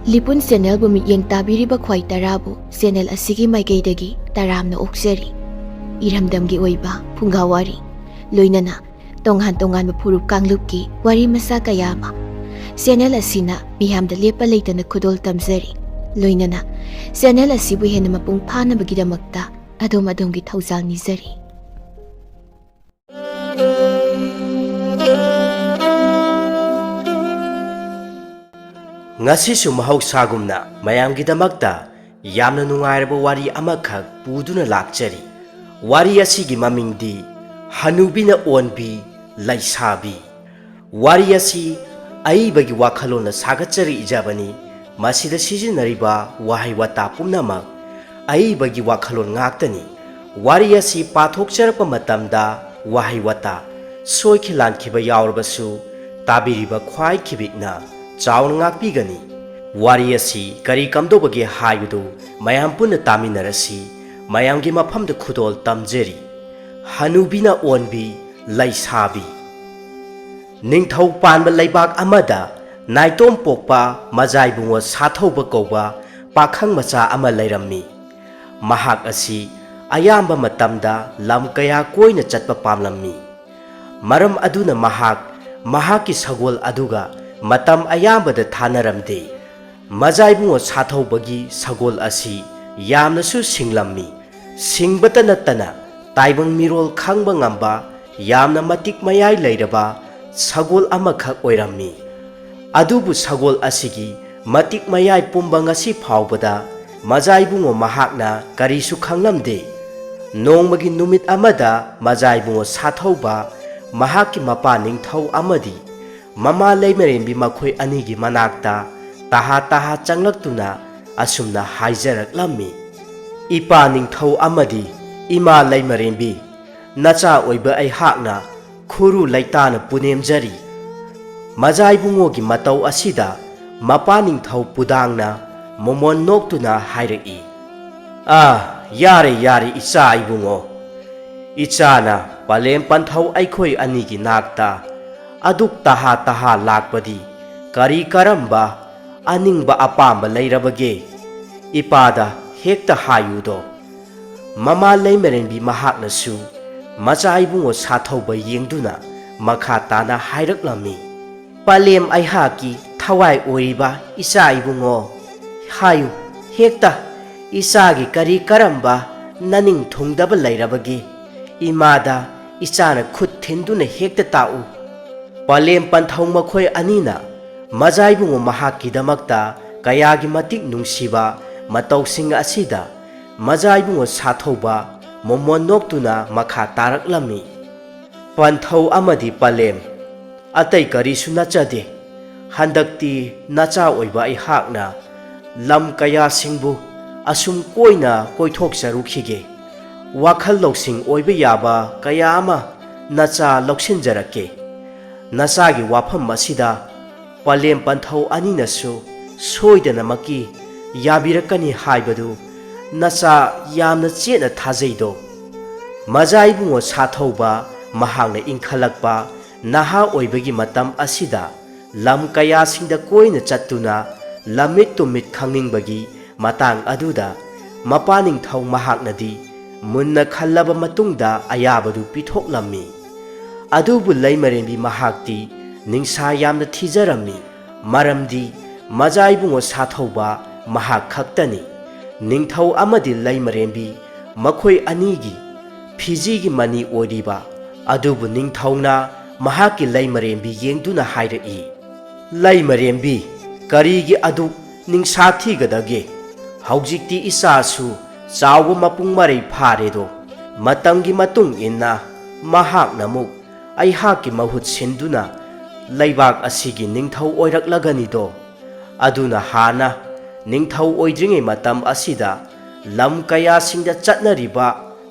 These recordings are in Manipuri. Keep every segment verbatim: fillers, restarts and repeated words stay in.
ꯂꯤꯄꯨꯟ ꯆꯦꯅꯦꯜꯕꯨ ꯃꯤꯠꯌꯦꯡ ꯇꯥꯕꯤꯔꯤꯕ ꯈ꯭ꯋꯥꯏ ꯇꯔꯥꯕꯨ ꯆꯦꯅꯦꯜ ꯑꯁꯤꯒꯤ ꯃꯥꯏꯀꯩꯗꯒꯤ ꯇꯔꯥꯝꯅ ꯑꯣꯛꯆꯔꯤ꯫ ꯏꯔꯝꯗꯝꯒꯤ ꯑꯣꯏꯕ ꯐꯨꯡꯒꯥ ꯋꯥꯔꯤ, ꯂꯣꯏꯅꯅ ꯇꯣꯉꯥꯟ ꯇꯣꯉꯥꯟꯕ ꯐꯨꯔꯨꯞ ꯀꯥꯡꯂꯨꯞꯀꯤ ꯋꯥꯔꯤ ꯃꯆꯥ ꯀꯌꯥ ꯑꯃ ꯆꯦꯅꯦꯜ ꯑꯁꯤꯅ ꯃꯤꯌꯥꯝꯗ ꯂꯦꯞꯄ ꯂꯩꯇꯅ ꯈꯨꯗꯣꯜ ꯇꯝꯖꯔꯤ꯫ ꯂꯣꯏꯅꯅ ꯆꯦꯅꯦꯜ ꯑꯁꯤꯕꯨ ꯍꯦꯟꯅ ꯃꯄꯨꯡ ꯐꯥꯅꯕꯒꯤꯗꯃꯛꯇ ꯑꯗꯣꯝ ꯑꯗꯣꯝꯒꯤ ꯊꯧꯖꯥꯜ ꯅꯤꯖꯔꯤ꯫ ꯉꯁꯤꯁꯨ ꯃꯍꯧꯁꯥꯒꯨꯝꯅ ꯃꯌꯥꯝꯒꯤꯗꯃꯛꯇ ꯌꯥꯝꯅ ꯅꯨꯡꯉꯥꯏꯔꯕ ꯋꯥꯔꯤ ꯑꯃꯈꯛ ꯄꯨꯗꯨꯅ ꯂꯥꯛꯆꯔꯤ꯫ ꯋꯥꯔꯤ ꯑꯁꯤꯒꯤ ꯃꯃꯤꯡꯗꯤ ꯍꯅꯨꯕꯤꯅ ꯑꯣꯟꯕꯤ ꯂꯩꯁꯥꯕꯤ꯫ ꯋꯥꯔꯤ ꯑꯁꯤ ꯑꯏꯕꯒꯤ ꯋꯥꯈꯜꯂꯣꯟꯅ ꯁꯥꯒꯠꯆꯔꯛꯏꯖꯕꯅꯤ꯫ ꯃꯁꯤꯗ ꯁꯤꯖꯤꯟꯅꯔꯤꯕ ꯋꯥꯍꯩ ꯋꯥꯇꯥ ꯄꯨꯝꯅꯃꯛ ꯑꯏꯕꯒꯤ ꯋꯥꯈꯜꯂꯣꯟ ꯉꯥꯛꯇꯅꯤ꯫ ꯋꯥꯔꯤ ꯑꯁꯤ ꯄꯥꯊꯣꯛꯆꯔꯛꯄ ꯃꯇꯝꯗ ꯋꯥꯍꯩ ꯋꯥꯇꯥ ꯁꯣꯏꯈꯤ ꯂꯥꯟꯈꯤꯕ ꯌꯥꯎꯔꯕꯁꯨ ꯇꯥꯕꯤꯔꯤꯕ ꯈ꯭ꯋꯥꯏ ꯈꯤꯕꯤꯛꯅ ꯆꯥꯎꯅ ꯉꯥꯛꯄꯤꯒꯅꯤ꯫ ꯋꯥꯔꯤ ꯑꯁꯤ ꯀꯔꯤ ꯀꯝꯗꯧꯕꯒꯦ ꯍꯥꯏꯕꯗꯨ ꯃꯌꯥꯝ ꯄꯨꯟꯅ ꯇꯥꯃꯤꯟꯅꯔꯁꯤ꯫ ꯃꯌꯥꯝꯒꯤ ꯃꯐꯝꯗ ꯈꯨꯗꯣꯜ ꯇꯝꯖꯔꯤ꯫ ꯍꯅꯨꯕꯤꯅ ꯑꯣꯟꯕꯤ ꯂꯩꯁꯥꯕꯤ꯫ ꯅꯤꯡꯊꯧ ꯄꯥꯟꯕ ꯂꯩꯕꯥꯛ ꯑꯃꯗ ꯅꯥꯏꯇꯣꯝ ꯄꯣꯛꯄ ꯃꯖꯥꯏꯕꯨꯡꯉꯣ ꯁꯥꯊꯧꯕ ꯀꯧꯕ ꯄꯥꯈꯪ ꯃꯆꯥ ꯑꯃ ꯂꯩꯔꯝꯃꯤ꯫ ꯃꯍꯥꯛ ꯑꯁꯤ ꯑꯌꯥꯝꯕ ꯃꯇꯝꯗ ꯂꯝ ꯀꯌꯥ ꯀꯣꯏꯅ ꯆꯠꯄ ꯄꯥꯝꯂꯝꯃꯤ꯫ ꯃꯔꯝ ꯑꯗꯨꯅ ꯃꯍꯥꯛ ꯃꯍꯥꯛꯀꯤ ꯁꯒꯣꯜ ꯑꯗꯨꯒ ꯃꯇꯝ ꯑꯌꯥꯝꯕꯗ ꯊꯥꯅꯔꯝꯗꯦ꯫ ꯃꯖꯥꯏꯕꯨꯡꯉꯣ ꯁꯥꯊꯧꯕꯒꯤ ꯁꯒꯣꯜ ꯑꯁꯤ ꯌꯥꯝꯅꯁꯨ ꯁꯤꯡꯂꯝꯃꯤ꯫ ꯁꯤꯡꯕꯇ ꯅꯠꯇꯅ ꯇꯥꯏꯕꯪ ꯃꯤꯔꯣꯜ ꯈꯪꯕ ꯉꯝꯕ ꯌꯥꯝꯅ ꯃꯇꯤꯛ ꯃꯌꯥꯏ ꯂꯩꯔꯕ ꯁꯒꯣꯜ ꯑꯃꯈꯛ ꯑꯣꯏꯔꯝꯃꯤ꯫ ꯑꯗꯨꯕꯨ ꯁꯒꯣꯜ ꯑꯁꯤꯒꯤ ꯃꯇꯤꯛ ꯃꯌꯥꯏ ꯄꯨꯝꯕ ꯉꯁꯤ ꯐꯥꯎꯕꯗ ꯃꯖꯥꯏꯕꯨꯡꯉꯣ ꯃꯍꯥꯛꯅ ꯀꯔꯤꯁꯨ ꯈꯪꯂꯝꯗꯦ꯫ ꯅꯣꯡꯃꯒꯤ ꯅꯨꯃꯤꯠ ꯑꯃꯗ ꯃꯖꯥꯏꯕꯨꯡꯉꯣ ꯁꯥꯊꯧꯕ ꯃꯍꯥꯛꯀꯤ ꯃꯄꯥ ꯅꯤꯡꯊꯧ ꯑꯃꯗꯤ ꯃꯃꯥ ꯂꯩꯃꯔꯦꯝꯕꯤ ꯃꯈꯣꯏ ꯑꯅꯤꯒꯤ ꯃꯅꯥꯛꯇ ꯇꯍꯥ ꯇꯍꯥ ꯆꯪꯂꯛꯇꯨꯅ ꯑꯁꯨꯝꯅ ꯍꯥꯏꯖꯔꯛꯂꯝꯃꯤ, "ꯏꯄꯥ ꯅꯤꯡꯊꯧ ꯑꯃꯗꯤ ꯏꯃꯥ ꯂꯩꯃꯔꯦꯝꯕꯤ, ꯅꯆꯥ ꯑꯣꯏꯕ ꯑꯩꯍꯥꯛꯅ ꯈꯨꯔꯨ ꯂꯩꯇꯥꯅ ꯄꯨꯅꯦꯝꯖꯔꯤ꯫" ꯃꯖꯥꯏꯕꯨꯡꯉꯣꯒꯤ ꯃꯇꯧ ꯑꯁꯤꯗ ꯃꯄꯥ ꯅꯤꯡꯊꯧ ꯄꯨꯗꯥꯡꯅ ꯃꯣꯃꯣꯟ ꯅꯣꯛꯇꯨꯅ ꯍꯥꯏꯔꯛꯏ, "ꯑꯥ, ꯌꯥꯔꯦ ꯌꯥꯔꯦ ꯏꯆꯥ ꯏꯕꯨꯡꯉꯣ, ꯏꯆꯥꯅ ꯄꯂꯦꯝ ꯄꯟꯊꯧ ꯑꯩꯈꯣꯏ ꯑꯅꯤꯒꯤ ꯅꯥꯛꯇ ꯑꯗꯨꯛ ꯇꯍꯥ ꯇꯍꯥ ꯂꯥꯛꯄꯗꯤ ꯀꯔꯤ ꯀꯔꯝꯕ ꯑꯅꯤꯡꯕ ꯑꯄꯥꯝꯕ ꯂꯩꯔꯕꯒꯦ? ꯏꯄꯥꯗ ꯍꯦꯛꯇ ꯍꯥꯏꯌꯨꯗꯣ꯫ ꯃꯃꯥ ꯂꯩꯃꯔꯦꯟꯕꯤ ꯃꯍꯥꯛꯅꯁꯨ ꯃꯆꯥ ꯏꯕꯨꯡꯉꯣ ꯁꯥꯊꯧꯕ ꯌꯦꯡꯗꯨꯅ ꯃꯈꯥ ꯇꯥꯅ ꯍꯥꯏꯔꯛꯂꯝꯃꯤ꯫ ꯄꯂꯦꯝ ꯑꯩꯍꯥꯛꯀꯤ ꯊꯋꯥꯏ ꯑꯣꯏꯔꯤꯕ ꯏꯆꯥ ꯏꯕꯨꯡꯉꯣ, ꯍꯥꯏꯌꯨ ꯍꯦꯛꯇ, ꯏꯆꯥꯒꯤ ꯀꯔꯤ ꯀꯔꯝꯕ ꯅꯅꯤꯡ ꯊꯨꯡꯗꯕ ꯂꯩꯔꯕꯒꯦ? ꯏꯃꯥꯗ ꯏꯆꯥꯅ ꯈꯨꯠ ꯊꯤꯟꯗꯨꯅ ꯍꯦꯛꯇ ꯇꯥꯛꯎ꯫ ꯄꯂꯦꯝ ꯄꯟꯊꯧ ꯃꯈꯣꯏ ꯑꯅꯤꯅ ꯃꯖꯥ ꯏꯕꯨꯡꯉꯣ ꯃꯍꯥꯛꯀꯤꯗꯃꯛꯇ ꯀꯌꯥꯒꯤ ꯃꯇꯤꯛ ꯅꯨꯡꯁꯤꯕ ꯃꯇꯧꯁꯤꯡ ꯑꯁꯤꯗ ꯃꯖꯥ ꯏꯕꯨꯡꯉꯣ ꯁꯥꯊꯧꯕ ꯃꯣꯃꯣꯟ ꯅꯣꯛꯇꯨꯅ ꯃꯈꯥ ꯇꯥꯔꯛꯂꯝꯃꯤ꯫ ꯄꯟꯊꯧ ꯑꯃꯗꯤ ꯄꯂꯦꯝ, ꯑꯇꯩ ꯀꯔꯤꯁꯨ ꯅꯠꯆꯗꯦ꯫ ꯍꯟꯗꯛꯇꯤ ꯅꯆꯥ ꯑꯣꯏꯕ ꯑꯩꯍꯥꯛꯅ ꯂꯝ ꯀꯌꯥꯁꯤꯡꯕꯨ ꯑꯁꯨꯝ ꯀꯣꯏꯅ ꯀꯣꯏꯊꯣꯛꯆꯔꯨꯈꯤꯒꯦ꯫ ꯋꯥꯈꯜ ꯂꯧꯁꯤꯡ ꯑꯣꯏꯕ ꯌꯥꯕ ꯀꯌꯥ ꯑꯃ ꯅꯆꯥ ꯂꯧꯁꯤꯟꯖꯔꯛꯀꯦ꯫ ꯅꯆꯥꯒꯤ ꯋꯥꯐꯝ ꯑꯁꯤꯗ ꯄꯂꯦꯝ ꯄꯟꯊꯧ ꯑꯅꯤꯅꯁꯨ ꯁꯣꯏꯗꯅꯃꯛꯀꯤ ꯌꯥꯕꯤꯔꯛꯀꯅꯤ ꯍꯥꯏꯕꯗꯨ ꯅꯆꯥ ꯌꯥꯝꯅ ꯆꯦꯠꯅ ꯊꯥꯖꯩꯗꯣ꯫ ꯃꯖꯥ ꯏꯕꯨꯡꯉꯣ ꯁꯥꯊꯧꯕ ꯃꯍꯥꯛꯅ ꯏꯟꯈꯠꯂꯛꯄ ꯅꯍꯥ ꯑꯣꯏꯕꯒꯤ ꯃꯇꯝ ꯑꯁꯤꯗ ꯂꯝ ꯀꯌꯥꯁꯤꯡꯗ ꯀꯣꯏꯅ ꯆꯠꯇꯨꯅ ꯂꯝꯃꯤꯠ ꯇꯨꯃꯤꯠ ꯈꯪꯅꯤꯡꯕꯒꯤ ꯃꯇꯥꯡ ꯑꯗꯨꯗ ꯃꯄꯥ ꯅꯤꯡꯊꯧ ꯃꯍꯥꯛꯅꯗꯤ ꯃꯨꯟꯅ ꯈꯜꯂꯕ ꯃꯇꯨꯡꯗ ꯑꯌꯥꯕꯗꯨ ꯄꯤꯊꯣꯛꯂꯝꯃꯤ꯫ ꯑꯗꯨꯕꯨ ꯂꯩꯃꯔꯦꯟꯕꯤ ꯃꯍꯥꯛꯇꯤ ꯅꯤꯡꯁꯥ ꯌꯥꯝꯅ ꯊꯤꯖꯔꯝꯃꯤ꯫ ꯃꯔꯝꯗꯤ ꯃꯖꯥ ꯏꯕꯨꯡꯉꯣ ꯁꯥꯊꯧꯕ ꯃꯍꯥꯛ ꯈꯛꯇꯅꯤ꯫ ꯅꯤꯡꯊꯧ ꯑꯃꯗꯤ ꯂꯩꯃꯔꯦꯟꯕꯤ ꯃꯈꯣꯏ ꯑꯅꯤꯒꯤ ꯐꯤꯖꯤꯒꯤ ꯃꯅꯤ ꯑꯣꯏꯔꯤꯕ꯫ ꯑꯗꯨꯕꯨ ꯅꯤꯡꯊꯧꯅ ꯃꯍꯥꯛꯀꯤ ꯂꯩꯃꯔꯦꯟꯕꯤ ꯌꯦꯡꯗꯨꯅ ꯍꯥꯏꯔꯛꯏ, "ꯂꯩꯃꯔꯦꯟꯕꯤ, ꯀꯔꯤꯒꯤ ꯑꯗꯨꯛ ꯅꯤꯡꯁꯥ ꯊꯤꯒꯗꯒꯦ? ꯍꯧꯖꯤꯛꯇꯤ ꯏꯆꯥꯁꯨ ꯆꯥꯎꯕ ꯃꯄꯨꯡ ꯃꯔꯩ ꯐꯥꯔꯦꯗꯣ꯫ ꯃꯇꯝꯒꯤ ꯃꯇꯨꯡ ꯏꯟꯅ ꯃꯍꯥꯛꯅ ꯑꯃꯨꯛ ꯑꯩꯍꯥꯛꯀꯤ ꯃꯍꯨꯠ ꯁꯤꯟꯗꯨꯅ ꯂꯩꯕꯥꯛ ꯑꯁꯤꯒꯤ ꯅꯤꯡꯊꯧ ꯑꯣꯏꯔꯛꯂꯒꯅꯤꯗꯣ꯫ ꯑꯗꯨꯅ ꯍꯥꯟꯅ ꯅꯤꯡꯊꯧ ꯑꯣꯏꯗ꯭ꯔꯤꯉꯩ ꯃꯇꯝ ꯑꯁꯤꯗ ꯂꯝ ꯀꯌꯥꯁꯤꯡꯗ ꯆꯠꯅꯔꯤꯕ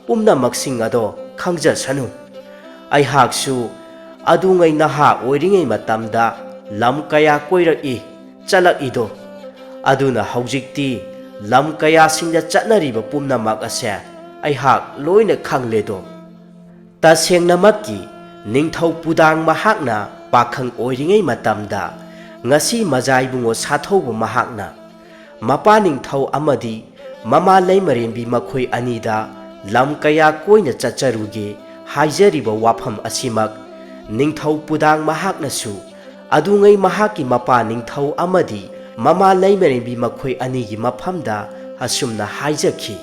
ꯄꯨꯝꯅꯃꯛꯁꯤꯡ ꯑꯗꯣ ꯈꯪꯖꯁꯅꯨ꯫ ꯑꯩꯍꯥꯛꯁꯨ ꯑꯗꯨꯉꯩ ꯅꯍꯥ ꯑꯣꯏꯔꯤꯉꯩ ꯃꯇꯝꯗ ꯂꯝ ꯀꯌꯥ ꯀꯣꯏꯔꯛꯏ, ꯆꯠꯂꯛꯏꯗꯣ꯫ ꯑꯗꯨꯅ ꯍꯧꯖꯤꯛꯇꯤ ꯂꯝ ꯀꯌꯥꯁꯤꯡꯗ ꯆꯠꯅꯔꯤꯕ ꯄꯨꯝꯅꯃꯛ ꯑꯁꯦ ꯑꯩꯍꯥꯛ ꯂꯣꯏꯅ ꯈꯪꯂꯦꯗꯣ꯫" ꯇꯁꯦꯡꯅꯃꯛꯀꯤ ꯅꯤꯡꯊꯧ ꯄꯨꯗꯥꯡ ꯃꯍꯥꯛꯅ ꯄꯥꯈꯪ ꯑꯣꯏꯔꯤꯉꯩ ꯃꯇꯝꯗ ꯉꯁꯤ ꯃꯖꯥ ꯏꯕꯨꯡꯉꯣ ꯁꯥꯊꯧꯕ ꯃꯍꯥꯛꯅ ꯃꯄꯥ ꯅꯤꯡꯊꯧ ꯑꯃꯗꯤ ꯃꯃꯥ ꯂꯩꯃꯔꯦꯝꯕꯤ ꯃꯈꯣꯏ ꯑꯅꯤꯗ ꯂꯝ ꯀꯌꯥ ꯀꯣꯏꯅ ꯆꯠꯆꯔꯨꯒꯦ ꯍꯥꯏꯖꯔꯤꯕ ꯋꯥꯐꯝ ꯑꯁꯤꯃꯛ ꯅꯤꯡꯊꯧ ꯄꯨꯗꯥꯡ ꯃꯍꯥꯛꯅꯁꯨ ꯑꯗꯨꯉꯩ ꯃꯍꯥꯛꯀꯤ ꯃꯄꯥ ꯅꯤꯡꯊꯧ ꯑꯃꯗꯤ ꯃꯃꯥ ꯂꯩꯃꯔꯦꯝꯕꯤ ꯃꯈꯣꯏ ꯑꯅꯤꯒꯤ ꯃꯐꯝꯗ ꯑꯁꯨꯝꯅ ꯍꯥꯏꯖꯈꯤ꯫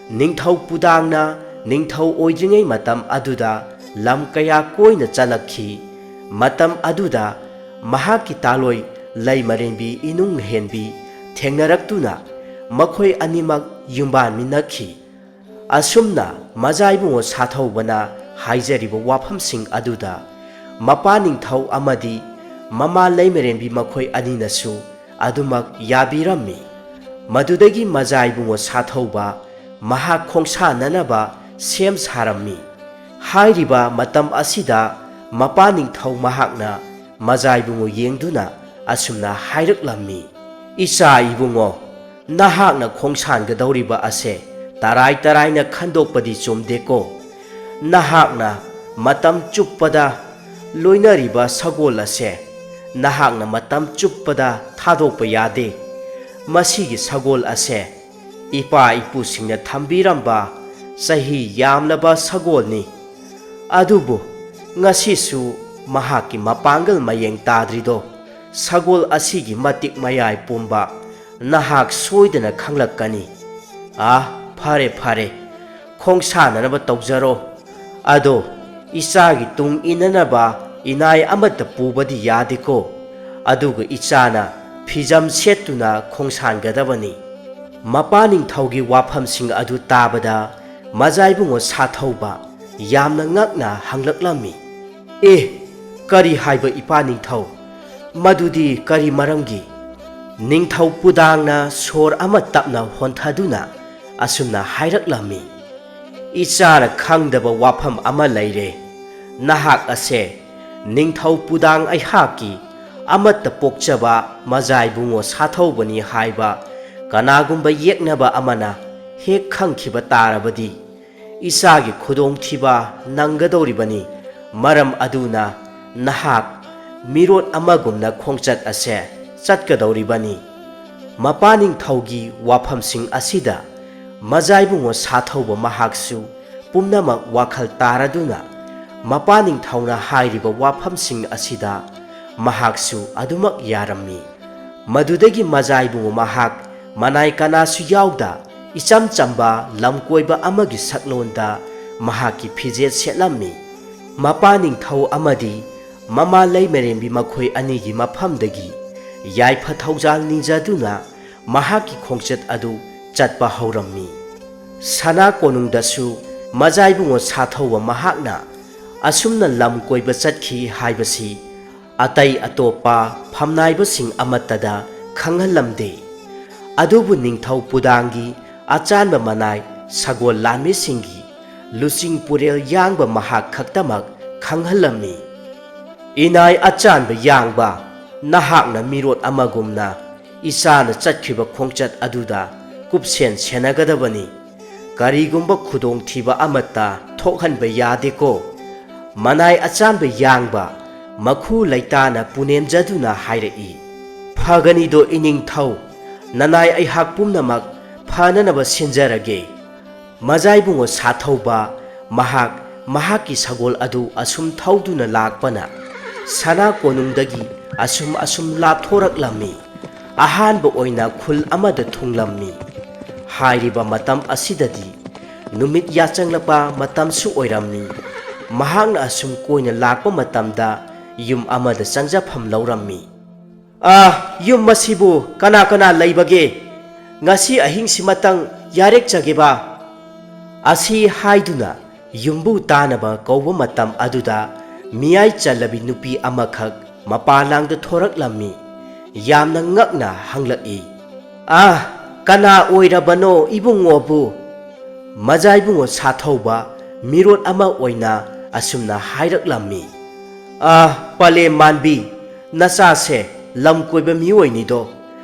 ꯅꯤꯡꯊꯧ ꯄꯨꯗꯥꯡꯅ ꯅꯤꯡꯊꯧ ꯑꯣꯏꯗ꯭ꯔꯤꯉꯩ ꯃꯇꯝ ꯑꯗꯨꯗ ꯂꯝ ꯀꯌꯥ ꯀꯣꯏꯅ ꯆꯠꯂꯛꯈꯤ꯫ ꯃꯇꯝ ꯑꯗꯨꯗ ꯃꯍꯥꯛꯀꯤ ꯇꯥꯂꯣꯏ ꯂꯩꯃꯔꯦꯝꯕꯤ ꯏꯅꯨꯡ ꯍꯦꯟꯕꯤ ꯊꯦꯡꯅꯔꯛꯇꯨꯅ ꯃꯈꯣꯏ ꯑꯅꯤꯃꯛ ꯌꯨꯝꯕꯥꯟꯃꯤꯟꯅꯈꯤ꯫ ꯑꯁꯨꯝꯅ ꯃꯖꯥ ꯏꯕꯨꯡꯉꯣ ꯁꯥꯊꯧꯕꯅ ꯍꯥꯏꯖꯔꯤꯕ ꯋꯥꯐꯝꯁꯤꯡ ꯑꯗꯨꯗ ꯃꯄꯥ ꯅꯤꯡꯊꯧ ꯑꯃꯗꯤ ꯃꯃꯥ ꯂꯩꯃꯔꯦꯝꯕꯤ ꯃꯈꯣꯏ ꯑꯅꯤꯅꯁꯨ ꯑꯗꯨꯃꯛ ꯌꯥꯕꯤꯔꯝꯃꯤ꯫ ꯃꯗꯨꯗꯒꯤ ꯃꯖꯥ ꯏꯕꯨꯡꯉꯣ ꯁꯥꯊꯧꯕ ꯃꯍꯥꯛ ꯈꯣꯡꯁꯥꯟꯅꯅꯕ ꯁꯦꯝ ꯁꯥꯔꯝꯃꯤ꯫ ꯍꯥꯏꯔꯤꯕ ꯃꯇꯝ ꯑꯁꯤꯗ ꯃꯄꯥ ꯅꯤꯡꯊꯧ ꯃꯍꯥꯛꯅ ꯃꯖꯥ ꯏꯕꯨꯡꯉꯣ ꯌꯦꯡꯗꯨꯅ ꯑꯁꯨꯝꯅ ꯍꯥꯏꯔꯛꯂꯝꯃꯤ, "ꯏꯆꯥ ꯏꯕꯨꯡꯉꯣ, ꯅꯍꯥꯛꯅ ꯈꯣꯡꯁꯥꯟꯒꯗꯧꯔꯤꯕ ꯑꯁꯦ ꯇꯔꯥꯏ ꯇꯔꯥꯏꯅ ꯈꯟꯗꯣꯛꯄꯗꯤ ꯆꯨꯝꯗꯦꯀꯣ꯫ ꯅꯍꯥꯛꯅ ꯃꯇꯝ ꯆꯨꯞꯄꯗ ꯂꯣꯏꯅꯔꯤꯕ ꯁꯒꯣꯜ ꯑꯁꯦ ꯅꯍꯥꯛꯅ ꯃꯇꯝ ꯆꯨꯞꯄꯗ ꯊꯥꯗꯣꯛꯄ ꯌꯥꯗꯦ꯫ ꯃꯁꯤꯒꯤ ꯁꯒꯣꯜ ꯑꯁꯦ ꯏꯄꯥ ꯏꯄꯨꯁꯤꯡꯅ ꯊꯝꯕꯤꯔꯝꯕ ꯆꯍꯤ ꯌꯥꯝꯂꯕ ꯁꯒꯣꯜꯅꯤ꯫ ꯑꯗꯨꯕꯨ ꯉꯁꯤꯁꯨ ꯃꯍꯥꯛꯀꯤ ꯃꯄꯥꯡꯒꯜ ꯃꯌꯦꯡ ꯇꯥꯗ꯭ꯔꯤꯗꯣ ꯁꯒꯣꯜ ꯑꯁꯤꯒꯤ ꯃꯇꯤꯛ ꯃꯌꯥꯏ ꯄꯨꯝꯕ ꯅꯍꯥꯛ ꯁꯣꯏꯗꯅ ꯈꯪꯂꯛꯀꯅꯤ꯫ ꯑꯥ, ꯐꯔꯦ, ꯐꯔꯦ, ꯈꯣꯡꯁꯥꯟꯅꯅꯕ ꯇꯧꯖꯔꯣ꯫ ꯑꯗꯣ ꯏꯆꯥꯒꯤ ꯇꯨꯡ ꯏꯟꯅꯅꯕ ꯏꯅꯥꯏ ꯑꯃꯠꯇ ꯄꯨꯕꯗꯤ ꯌꯥꯗꯦꯀꯣ꯫ ꯑꯗꯨꯒ ꯏꯆꯥꯅ ꯐꯤꯖꯝ ꯁꯦꯠꯇꯨꯅ ꯈꯣꯡꯁꯥꯟꯒꯗꯕꯅꯤ꯫" ꯃꯄꯥ ꯅꯤꯡꯊꯧꯒꯤ ꯋꯥꯐꯝꯁꯤꯡ ꯑꯗꯨ ꯇꯥꯕꯗ ꯃꯖꯥ ꯏꯕꯨꯡꯉꯣ ꯁꯥꯊꯧꯕ ꯌꯥꯝꯅ ꯉꯛꯅ ꯍꯪꯂꯛꯂꯝꯃꯤ, "ꯑꯦ, ꯀꯔꯤ ꯍꯥꯏꯕ ꯏꯄꯥ ꯅꯤꯡꯊꯧ? ꯃꯗꯨꯗꯤ ꯀꯔꯤ ꯃꯔꯝꯒꯤ?" ꯅꯤꯡꯊꯧ ꯄꯨꯗꯥꯡꯅ ꯁꯣꯔ ꯑꯃ ꯇꯞꯅ ꯍꯣꯟꯊꯗꯨꯅ ꯑꯁꯨꯝꯅ ꯍꯥꯏꯔꯛꯂꯝꯃꯤ, "ꯏꯆꯥꯅ ꯈꯪꯗꯕ ꯋꯥꯐꯝ ꯑꯃ ꯂꯩꯔꯦ꯫ ꯅꯍꯥꯛ ꯑꯁꯦ ꯅꯤꯡꯊꯧ ꯄꯨꯗꯥꯡ ꯑꯩꯍꯥꯛꯀꯤ ꯑꯃꯠꯇ ꯄꯣꯛꯆꯕ ꯃꯖꯥ ꯏꯕꯨꯡꯉꯣ ꯁꯥꯊꯧꯕꯅꯤ ꯍꯥꯏꯕ ꯀꯅꯥꯒꯨꯝꯕ ꯌꯦꯛꯅꯕ ꯑꯃꯅ ꯍꯦꯛ ꯈꯪꯈꯤꯕ ꯇꯥꯔꯕꯗꯤ ꯏꯆꯥꯒꯤ ꯈꯨꯗꯣꯡꯊꯤꯕ ꯅꯪꯒꯗꯧꯔꯤꯕꯅꯤ꯫ ꯃꯔꯝ ꯑꯗꯨꯅ ꯅꯍꯥꯛ ꯃꯤꯔꯣꯠ ꯑꯃꯒꯨꯝꯅ ꯈꯣꯡꯆꯠ ꯑꯁꯦ ꯆꯠꯀꯗꯧꯔꯤꯕꯅꯤ꯫ ꯃꯄꯥ ꯅꯤꯡꯊꯧꯒꯤ ꯋꯥꯐꯝꯁꯤꯡ ꯑꯁꯤꯗ ꯃꯖꯥꯏꯕꯨꯡꯉꯣ ꯁꯥꯊꯧꯕ ꯃꯍꯥꯛꯁꯨ ꯄꯨꯝꯅꯃꯛ ꯋꯥꯈꯜ ꯇꯥꯔꯗꯨꯅ ꯃꯄꯥ ꯅꯤꯡꯊꯧꯅ ꯍꯥꯏꯔꯤꯕ ꯋꯥꯐꯝꯁꯤꯡ ꯑꯁꯤꯗ ꯃꯍꯥꯛꯁꯨ ꯑꯗꯨꯃꯛ ꯌꯥꯔꯝꯃꯤ꯫ ꯃꯗꯨꯗꯒꯤ ꯃꯖꯥꯏꯕꯨꯡꯉꯣ ꯃꯍꯥꯛ ꯃꯅꯥꯏ ꯀꯅꯥꯁꯨ ꯌꯥꯎꯗ ꯏꯆꯝ ꯆꯝꯕ ꯂꯝꯀꯣꯏꯕ ꯑꯃꯒꯤ ꯁꯛꯂꯣꯟꯗ ꯃꯍꯥꯛꯀꯤ ꯐꯤꯖꯦꯠ ꯁꯦꯠꯂꯝꯃꯤ꯫ ꯃꯄꯥ ꯅꯤꯡꯊꯧ ꯑꯃꯗꯤ ꯃꯃꯥ ꯂꯩꯃꯔꯦꯝꯕꯤ ꯃꯈꯣꯏ ꯑꯅꯤꯒꯤ ꯃꯐꯝꯗꯒꯤ ꯌꯥꯏꯐ ꯊꯧꯖꯥꯜ ꯅꯤꯖꯗꯨꯅ ꯃꯍꯥꯛꯀꯤ ꯈꯣꯡꯆꯠ ꯑꯗꯨ ꯆꯠꯄ ꯍꯧꯔꯝꯃꯤ꯫ ꯁꯅꯥ ꯀꯣꯅꯨꯡꯗꯁꯨ ꯃꯖꯥꯏꯕꯨꯡꯉꯣ ꯁꯥꯊꯧꯕ ꯃꯍꯥꯛꯅ ꯑꯁꯨꯝꯅ ꯂꯝ ꯀꯣꯏꯕ ꯆꯠꯈꯤ ꯍꯥꯏꯕꯁꯤ ꯑꯇꯩ ꯑꯇꯣꯞꯄ ꯐꯝꯅꯥꯏꯕꯁꯤꯡ ꯑꯃꯠꯇꯗ ꯈꯪꯍꯜꯂꯝꯗꯦ꯫ ꯑꯗꯨꯕꯨ ꯅꯤꯡꯊꯧ ꯄꯨꯗꯥꯡꯒꯤ ꯑꯆꯥꯟꯕ ꯃꯅꯥꯏ ꯁꯒꯣꯜ ꯂꯥꯟꯃꯤꯁꯤꯡꯒꯤ ꯂꯨꯆꯤꯡ ꯄꯨꯔꯦꯜ ꯌꯥꯡꯕ ꯃꯍꯥꯛ ꯈꯛꯇꯃꯛ ꯈꯪꯍꯜꯂꯝꯃꯤ꯫ "ꯏꯅꯥꯏ ꯑꯆꯥꯟꯕ ꯌꯥꯡꯕ, ꯅꯍꯥꯛꯅ ꯃꯤꯔꯣꯠ ꯑꯃꯒꯨꯝꯅ ꯏꯆꯥꯅ ꯆꯠꯈ꯭ꯔꯤꯕ ꯈꯣꯡꯆꯠ ꯑꯗꯨꯗ ꯀꯨꯞꯁꯦꯟ ꯁꯦꯟꯅꯒꯗꯕꯅꯤ꯫ ꯀꯔꯤꯒꯨꯝꯕ ꯈꯨꯗꯣꯡꯊꯤꯕ ꯑꯃꯠꯇ ꯊꯣꯛꯍꯟꯕ ꯌꯥꯗꯦꯀꯣ꯫" ꯃꯅꯥꯏ ꯑꯆꯥꯟꯕ ꯌꯥꯡꯕ ꯃꯈꯨ ꯂꯩꯇꯥꯅ ꯄꯨꯅꯦꯝꯖꯗꯨꯅ ꯍꯥꯏꯔꯛꯏ꯫ "ꯐꯒꯅꯤꯗꯣ ꯏꯅꯤꯡꯊꯧ, ꯅꯅꯥꯏ ꯑꯩꯍꯥꯛ ꯄꯨꯝꯅꯃꯛ ꯐꯅꯅꯕ ꯁꯤꯟꯖꯔꯒꯦ꯫" ꯃꯖꯥꯏꯕꯨꯡꯉꯣ ꯁꯥꯊꯧꯕ ꯃꯍꯥꯛ ꯃꯍꯥꯛꯀꯤ ꯁꯒꯣꯜ ꯑꯗꯨ ꯑꯁꯨꯝ ꯊꯧꯗꯨꯅ ꯂꯥꯛꯄꯅ ꯁꯅꯥ ꯀꯣꯅꯨꯡꯗꯒꯤ ꯑꯁꯨꯝ ꯑꯁꯨꯝ ꯂꯥꯞꯊꯣꯔꯛꯂꯝꯃꯤ꯫ ꯑꯍꯥꯟꯕ ꯑꯣꯏꯅ ꯈꯨꯜ ꯑꯃꯗ ꯊꯨꯡꯂꯝꯃꯤ꯫ ꯍꯥꯏꯔꯤꯕ ꯃꯇꯝ ꯑꯁꯤꯗꯗꯤ ꯅꯨꯃꯤꯠ ꯌꯥꯆꯪꯂꯛꯄ ꯃꯇꯝꯁꯨ ꯑꯣꯏꯔꯝꯃꯤ꯫ ꯃꯍꯥꯛꯅ ꯑꯁꯨꯝ ꯀꯣꯏꯅ ꯂꯥꯛꯄ ꯃꯇꯝꯗ ꯌꯨꯝ ꯑꯃꯗ ꯆꯪꯖꯐꯝ ꯂꯧꯔꯝꯃꯤ꯫ "ꯑꯥ, ꯌꯨꯝ ꯑꯁꯤꯕꯨ ꯀꯅꯥ ꯀꯅꯥ ꯂꯩꯕꯒꯦ? ꯉꯁꯤ ꯑꯍꯤꯡꯁꯤꯃꯇꯪ ꯌꯥꯔꯦꯛꯆꯒꯦꯕ?" ꯑꯁꯤ ꯍꯥꯏꯗꯨꯅ ꯌꯨꯝꯕꯨ ꯇꯥꯅꯕ ꯀꯧꯕ ꯃꯇꯝ ꯑꯗꯨꯗ ꯃꯤꯌꯥꯏ ꯆꯜꯂꯕꯤ ꯅꯨꯄꯤ ꯑꯃꯈꯛ ꯃꯄꯥꯂꯥꯡꯗ ꯊꯣꯔꯛꯂꯝꯃꯤ꯫ ꯌꯥꯝꯅ ꯉꯛꯅ ꯍꯪꯂꯛꯏ, "ꯑꯥ, ꯀꯅꯥ ꯑꯣꯏꯔꯕꯅꯣ ꯏꯕꯨꯡꯉꯣꯕꯨ?" ꯃꯖꯥ ꯏꯕꯨꯡꯉꯣ ꯁꯥꯊꯧꯕ ꯃꯤꯔꯣꯠ ꯑꯃ ꯑꯣꯏꯅ ꯑꯁꯨꯝꯅ ꯍꯥꯏꯔꯛꯂꯝꯃꯤ, "ꯑꯥ, ꯄꯂꯦꯝ ꯃꯥꯟꯕꯤ, ꯅꯆꯥꯁꯦ ꯂꯝ ꯀꯣꯏꯕ ꯃꯤꯑꯣꯏꯅꯤꯗꯣ꯫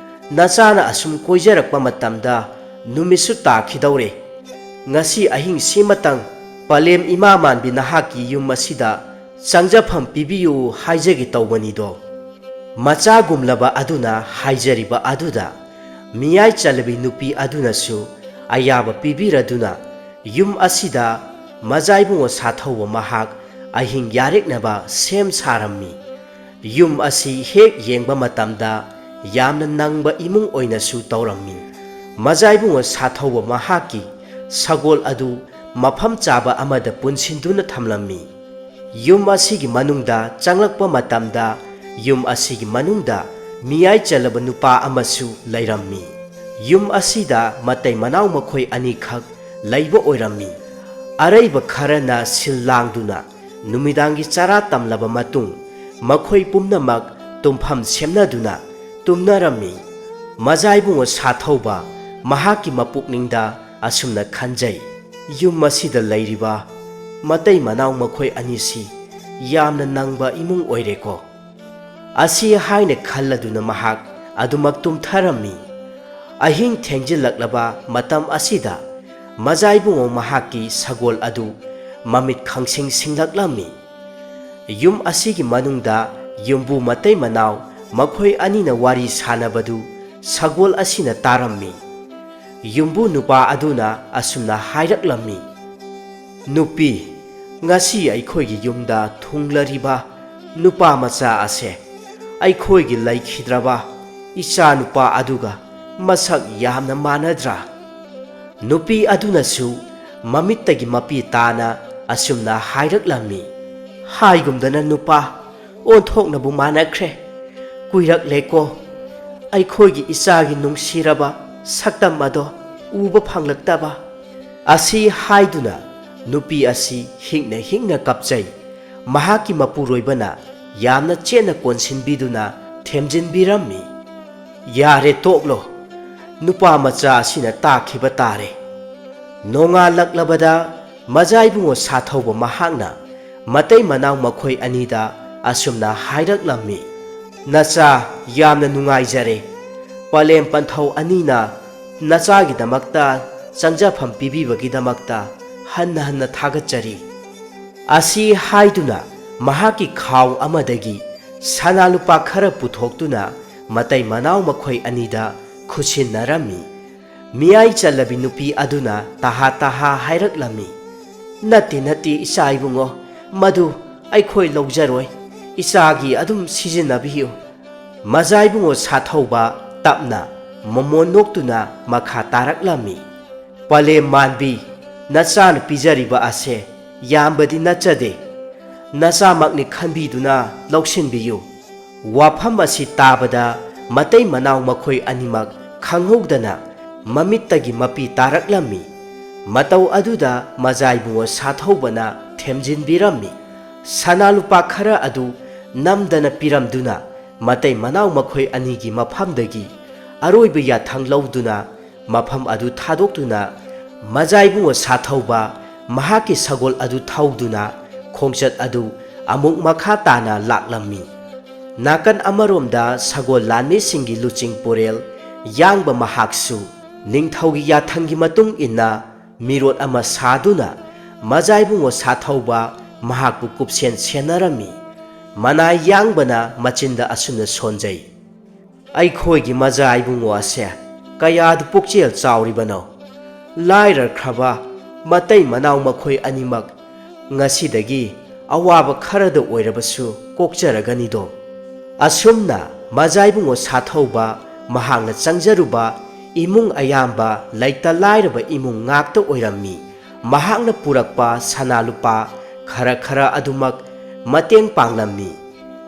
ꯅꯆꯥꯅ ꯑꯁꯨꯝ ꯀꯣꯏꯖꯔꯛꯄ ꯃꯇꯝꯗ ꯅꯨꯃꯤꯠꯁꯨ ꯇꯥꯈꯤꯗꯧꯔꯦ꯫ ꯉꯁꯤ ꯑꯍꯤꯡꯁꯤꯃꯇꯪ ꯄꯂꯦꯝ ꯏꯃꯥ ꯃꯥꯟꯕꯤ ꯅꯍꯥꯛꯀꯤ ꯌꯨꯝ ꯑꯁꯤꯗ ꯆꯪꯖꯐꯝ ꯄꯤꯕꯤꯌꯨ ꯍꯥꯏꯖꯒꯦ ꯇꯧꯕꯅꯤꯗꯣ꯫ ꯃꯆꯥꯒꯨꯝꯂꯕ ꯑꯗꯨꯅ ꯍꯥꯏꯖꯔꯤꯕ ꯑꯗꯨꯗ ꯃꯤꯌꯥꯏ ꯆꯜꯂꯕꯤ ꯅꯨꯄꯤ ꯑꯗꯨꯅꯁꯨ ꯑꯌꯥꯕ ꯄꯤꯕꯤꯔꯗꯨꯅ ꯌꯨꯝ ꯑꯁꯤꯗ ꯃꯖꯥꯏꯕꯨꯡꯉꯣ ꯁꯥꯊꯧꯕ ꯃꯍꯥꯛ ꯑꯍꯤꯡ ꯌꯥꯔꯦꯛꯅꯕ ꯁꯦꯝ ꯁꯥꯔꯝꯃꯤ꯫ ꯌꯨꯝ ꯑꯁꯤ ꯍꯦꯛ ꯌꯦꯡꯕ ꯃꯇꯝꯗ ꯌꯥꯝꯅ ꯅꯪꯕ ꯏꯃꯨꯡ ꯑꯣꯏꯅꯁꯨ ꯇꯧꯔꯝꯃꯤ꯫ ꯃꯖꯥꯏꯕꯨꯡꯉꯣ ꯁꯥꯊꯧꯕ ꯃꯍꯥꯛꯀꯤ ꯁꯒꯣꯜ ꯑꯗꯨ ꯃꯐꯝ ꯆꯥꯕ ꯑꯃꯗ ꯄꯨꯟꯁꯤꯟꯗꯨꯅ ꯊꯝꯂꯝꯃꯤ꯫ ꯌꯨꯝ ꯑꯁꯤꯒꯤ ꯃꯅꯨꯡꯗ ꯆꯪꯂꯛꯄ ꯃꯇꯝꯗ ꯌꯨꯝ ꯑꯁꯤꯒꯤ ꯃꯅꯨꯡꯗ ꯃꯤꯌꯥꯏ ꯆꯜꯂꯕ ꯅꯨꯄꯥ ꯑꯃꯁꯨ ꯂꯩꯔꯝꯃꯤ꯫ ꯌꯨꯝ ꯑꯁꯤꯗ ꯃꯇꯩ ꯃꯅꯥꯎ ꯃꯈꯣꯏ ꯑꯅꯤꯈꯛ ꯂꯩꯕ ꯑꯣꯏꯔꯝꯃꯤ꯫ ꯑꯔꯩꯕ ꯈꯔꯅ ꯁꯤꯜ ꯂꯥꯡꯗꯨꯅ ꯅꯨꯃꯤꯗꯥꯡꯒꯤ ꯆꯔꯥ ꯇꯝꯂꯕ ꯃꯇꯨꯡ ꯃꯈꯣꯏ ꯄꯨꯝꯅꯃꯛ ꯇꯨꯝꯐꯝ ꯁꯦꯝꯅꯗꯨꯅ ꯇꯨꯝꯅꯔꯝꯃꯤ꯫ ꯃꯖꯥꯏꯕꯨꯡꯉꯣ ꯁꯥꯊꯧꯕ ꯃꯍꯥꯛꯀꯤ ꯃꯄꯨꯛꯅꯤꯡꯗ ꯑꯁꯨꯝꯅ ꯈꯟꯖꯩ, "ꯌꯨꯝ ꯑꯁꯤꯗ ꯂꯩꯔꯤꯕ ꯃꯇꯩ ꯃꯅꯥꯎ ꯃꯈꯣꯏ ꯑꯅꯤꯁꯤ ꯌꯥꯝꯅ ꯅꯪꯕ ꯏꯃꯨꯡ ꯑꯣꯏꯔꯦꯀꯣ?" ꯑꯁꯤ ꯍꯥꯏꯅ ꯈꯜꯂꯗꯨꯅ ꯃꯍꯥꯛ ꯑꯗꯨꯃꯛ ꯇꯨꯝꯊꯔꯝꯃꯤ꯫ ꯑꯍꯤꯡ ꯊꯦꯡꯖꯤꯜꯂꯛꯂꯕ ꯃꯇꯝ ꯑꯁꯤꯗ ꯃꯖꯥꯏꯕꯨꯡꯉꯣ ꯃꯍꯥꯛꯀꯤ ꯁꯒꯣꯜ ꯑꯗꯨ ꯃꯃꯤꯠ ꯈꯪꯁꯤꯡ ꯁꯤꯡꯂꯛꯂꯝꯃꯤ꯫ ꯌꯨꯝ ꯑꯁꯤꯒꯤ ꯃꯅꯨꯡꯗ ꯌꯨꯝꯕꯨ ꯃꯇꯩ ꯃꯅꯥꯎ ꯃꯈꯣꯏ ꯑꯅꯤꯅ ꯋꯥꯔꯤ ꯁꯥꯟꯅꯕꯗꯨ ꯁꯒꯣꯜ ꯑꯁꯤꯅ ꯇꯥꯔꯝꯃꯤ꯫ ꯌꯨꯝꯕꯨ ꯅꯨꯄꯥ ꯑꯗꯨꯅ ꯑꯁꯨꯝꯅ ꯍꯥꯏꯔꯛꯂꯝꯃꯤ, "ꯅꯨꯄꯤ, ꯉꯁꯤ ꯑꯩꯈꯣꯏꯒꯤ ꯌꯨꯝꯗ ꯊꯨꯡꯂꯔꯤꯕ ꯅꯨꯄꯥ ꯃꯆꯥ ꯑꯁꯦ ꯑꯩꯈꯣꯏꯒꯤ ꯂꯩꯈꯤꯗ꯭ꯔꯕ ꯏꯆꯥ ꯅꯨꯄꯥ ꯑꯗꯨꯒ ꯃꯁꯛ ꯌꯥꯝꯅ ꯃꯥꯟꯅꯗ꯭ꯔꯥ?" ꯅꯨꯄꯤ ꯑꯗꯨꯅꯁꯨ ꯃꯃꯤꯠꯇꯒꯤ ꯃꯄꯤ ꯇꯥꯅ ꯑꯁꯨꯝꯅ ꯍꯥꯏꯔꯛꯂꯝꯃꯤ, "ꯍꯥꯏꯒꯨꯝꯗꯅ ꯅꯨꯄꯥ, ꯑꯣꯟꯊꯣꯛꯅꯕꯨ ꯃꯥꯟꯅꯈ꯭ꯔꯦ꯫ ꯀꯨꯏꯔꯛꯂꯦꯀꯣ ꯑꯩꯈꯣꯏꯒꯤ ꯏꯆꯥꯒꯤ ꯅꯨꯡꯁꯤꯔꯕ ꯁꯛꯇꯝ ꯑꯗꯣ ꯎꯕ ꯐꯪꯂꯛꯇꯕ?" ꯑꯁꯤ ꯍꯥꯏꯗꯨꯅ ꯅꯨꯄꯤ ꯑꯁꯤ ꯍꯤꯡꯅ ꯍꯤꯡꯅ ꯀꯞꯆꯩ꯫ ꯃꯍꯥꯛꯀꯤ ꯃꯄꯨꯔꯣꯏꯕꯅ ꯌꯥꯝꯅ ꯆꯦꯠꯅ ꯀꯣꯟꯁꯤꯟꯕꯤꯗꯨꯅ ꯊꯦꯝꯖꯤꯟꯕꯤꯔꯝꯃꯤ꯫ "ꯌꯥꯔꯦ, ꯇꯣꯛꯂꯣ꯫ ꯅꯨꯄꯥ ꯃꯆꯥ ꯑꯁꯤꯅ ꯇꯥꯈꯤꯕ ꯇꯥꯔꯦ꯫" ꯅꯣꯡꯉꯥꯜꯂꯛꯂꯕꯗ ꯃꯖꯥꯏꯕꯨꯡꯉꯣ ꯁꯥꯊꯧꯕ ꯃꯍꯥꯛꯅ ꯃꯇꯩ ꯃꯅꯥꯎ ꯃꯈꯣꯏ ꯑꯅꯤꯗ ꯑꯁꯨꯝꯅ ꯍꯥꯏꯔꯛꯂꯝꯃꯤ, "ꯅꯆꯥ, ꯌꯥꯝꯅ ꯅꯨꯡꯉꯥꯏꯖꯔꯦ꯫ ꯄꯂꯦꯝ ꯄꯟꯊꯧ ꯑꯅꯤꯅ ꯅꯆꯥꯒꯤꯗꯃꯛꯇ ꯆꯪꯖꯐꯝ ꯄꯤꯕꯤꯕꯒꯤꯗꯃꯛꯇ ꯍꯟꯅ ꯍꯟꯅ ꯊꯥꯒꯠꯆꯔꯤ꯫" ꯑꯁꯤ ꯍꯥꯏꯗꯨꯅ ꯃꯍꯥꯛꯀꯤ ꯈꯥꯎ ꯑꯃꯗꯒꯤ ꯁꯅꯥ ꯂꯨꯄꯥ ꯈꯔ ꯄꯨꯊꯣꯛꯇꯨꯅ ꯃꯇꯩ ꯃꯅꯥꯎ ꯃꯈꯣꯏ ꯑꯅꯤꯗ ꯈꯨꯠꯁꯤꯟꯅꯔꯝꯃꯤ꯫ ꯃꯤꯌꯥꯏ ꯆꯜꯂꯕꯤ ꯅꯨꯄꯤ ꯑꯗꯨꯅ ꯇꯍꯥ ꯇꯍꯥ ꯍꯥꯏꯔꯛꯂꯝꯃꯤ, "ꯅꯠꯇꯦ, ꯅꯠꯇꯦ, ꯏꯆꯥ ꯏꯕꯨꯡꯉꯣ, ꯃꯗꯨ ꯑꯩꯈꯣꯏ ꯂꯧꯖꯔꯣꯏ꯫ ꯏꯆꯥꯒꯤ ꯑꯗꯨꯝ ꯁꯤꯖꯤꯟꯅꯕꯤꯌꯨ꯫" ꯃꯖꯥ ꯏꯕꯨꯡꯉꯣ ꯁꯥꯊꯧꯕ ꯇꯞꯅ ꯃꯃꯣꯟ ꯅꯣꯛꯇꯨꯅ ꯃꯈꯥ ꯇꯥꯔꯛꯂꯝꯃꯤ, "ꯄꯂꯦꯝ ꯃꯥꯟꯕꯤ, ꯅꯆꯥꯅ ꯄꯤꯖꯔꯤꯕ ꯑꯁꯦ ꯌꯥꯝꯕꯗꯤ ꯅꯠꯆꯗꯦ꯫ ꯅꯆꯥꯃꯛꯅꯤ ꯈꯟꯕꯤꯗꯨꯅ ꯂꯧꯁꯤꯟꯕꯤꯌꯨ꯫" ꯋꯥꯐꯝ ꯑꯁꯤ ꯇꯥꯕꯗ ꯃꯇꯩ ꯃꯅꯥꯎ ꯃꯈꯣꯏ ꯑꯅꯤꯃꯛ ꯈꯪꯍꯧꯗꯅ ꯃꯃꯤꯠꯇꯒꯤ ꯃꯄꯤ ꯇꯥꯔꯛꯂꯝꯃꯤ꯫ ꯃꯇꯧ ꯑꯗꯨꯗ ꯃꯖꯥ ꯏꯕꯨꯡꯉꯣ ꯁꯥꯊꯧꯕꯅ ꯊꯦꯝꯖꯤꯟꯕꯤꯔꯝꯃꯤ꯫ ꯁꯅꯥ ꯂꯨꯄꯥ ꯈꯔ ꯑꯗꯨ ꯅꯝꯗꯅ ꯄꯤꯔꯝꯗꯨꯅ ꯃꯇꯩ ꯃꯅꯥꯎ ꯃꯈꯣꯏ ꯑꯅꯤꯒꯤ ꯃꯐꯝꯗꯒꯤ ꯑꯔꯣꯏꯕ ꯌꯥꯊꯪ ꯂꯧꯗꯨꯅ ꯃꯐꯝ ꯑꯗꯨ ꯊꯥꯗꯣꯛꯇꯨꯅ ꯃꯖꯥ ꯏꯕꯨꯡꯉꯣ ꯁꯥꯊꯧꯕ ꯃꯍꯥꯛꯀꯤ ꯁꯒꯣꯜ ꯑꯗꯨ ꯊꯧꯗꯨꯅ ꯈꯣꯡꯆꯠ ꯑꯗꯨ ꯑꯃꯨꯛ ꯃꯈꯥ ꯇꯥꯅ ꯂꯥꯛꯂꯝꯃꯤ꯫ ꯅꯥꯀꯟ ꯑꯃꯔꯣꯝꯗ ꯁꯒꯣꯜ ꯂꯥꯟꯃꯤꯁꯤꯡꯒꯤ ꯂꯨꯆꯤꯡ ꯄꯨꯔꯦꯜ ꯌꯥꯡꯕ ꯃꯍꯥꯛꯁꯨ ꯅꯤꯡꯊꯧꯒꯤ ꯌꯥꯊꯪꯒꯤ ꯃꯇꯨꯡ ꯏꯟꯅ ꯃꯤꯔꯣꯠ ꯑꯃ ꯁꯥꯗꯨꯅ ꯃꯖꯥ ꯏꯕꯨꯡꯉꯣ ꯁꯥꯊꯧꯕ ꯃꯍꯥꯛꯄꯨ ꯀꯨꯞꯁꯦꯟ ꯁꯦꯟꯅꯔꯝꯃꯤ꯫ ꯃꯅꯥꯏ ꯌꯥꯡꯕꯅ ꯃꯆꯤꯟꯗ ꯑꯁꯨꯝꯅ ꯁꯣꯟꯖꯩ, "ꯑꯩꯈꯣꯏꯒꯤ ꯃꯖꯥ ꯏꯕꯨꯡꯉꯣ ꯑꯁꯦ ꯀꯌꯥꯗ ꯄꯨꯛꯆꯦꯜ ꯆꯥꯎꯔꯤꯕꯅꯣ? ꯂꯥꯏꯔꯈ꯭ꯔꯕ ꯃꯇꯩ ꯃꯅꯥꯎ ꯃꯈꯣꯏ ꯑꯅꯤꯃꯛ ꯉꯁꯤꯗꯒꯤ ꯑꯋꯥꯕ ꯈꯔꯗ ꯑꯣꯏꯔꯕꯁꯨ ꯀꯣꯛꯆꯔꯒꯅꯤꯗꯣ꯫" ꯑꯁꯨꯝꯅ ꯃꯖꯥ ꯏꯕꯨꯡꯉꯣ ꯁꯥꯊꯧꯕ ꯃꯍꯥꯛꯅ ꯆꯪꯖꯔꯨꯕ ꯏꯃꯨꯡ ꯑꯌꯥꯝꯕ ꯂꯩꯇ ꯂꯥꯏꯔꯕ ꯏꯃꯨꯡ ꯉꯥꯛꯇ ꯑꯣꯏꯔꯝꯃꯤ꯫ ꯃꯍꯥꯛꯅ ꯄꯨꯔꯛꯄ ꯁꯅꯥ ꯂꯨꯄꯥ ꯈꯔ ꯈꯔ ꯑꯗꯨꯃꯛ ꯃꯇꯦꯡ ꯄꯥꯡꯂꯝꯃꯤ꯫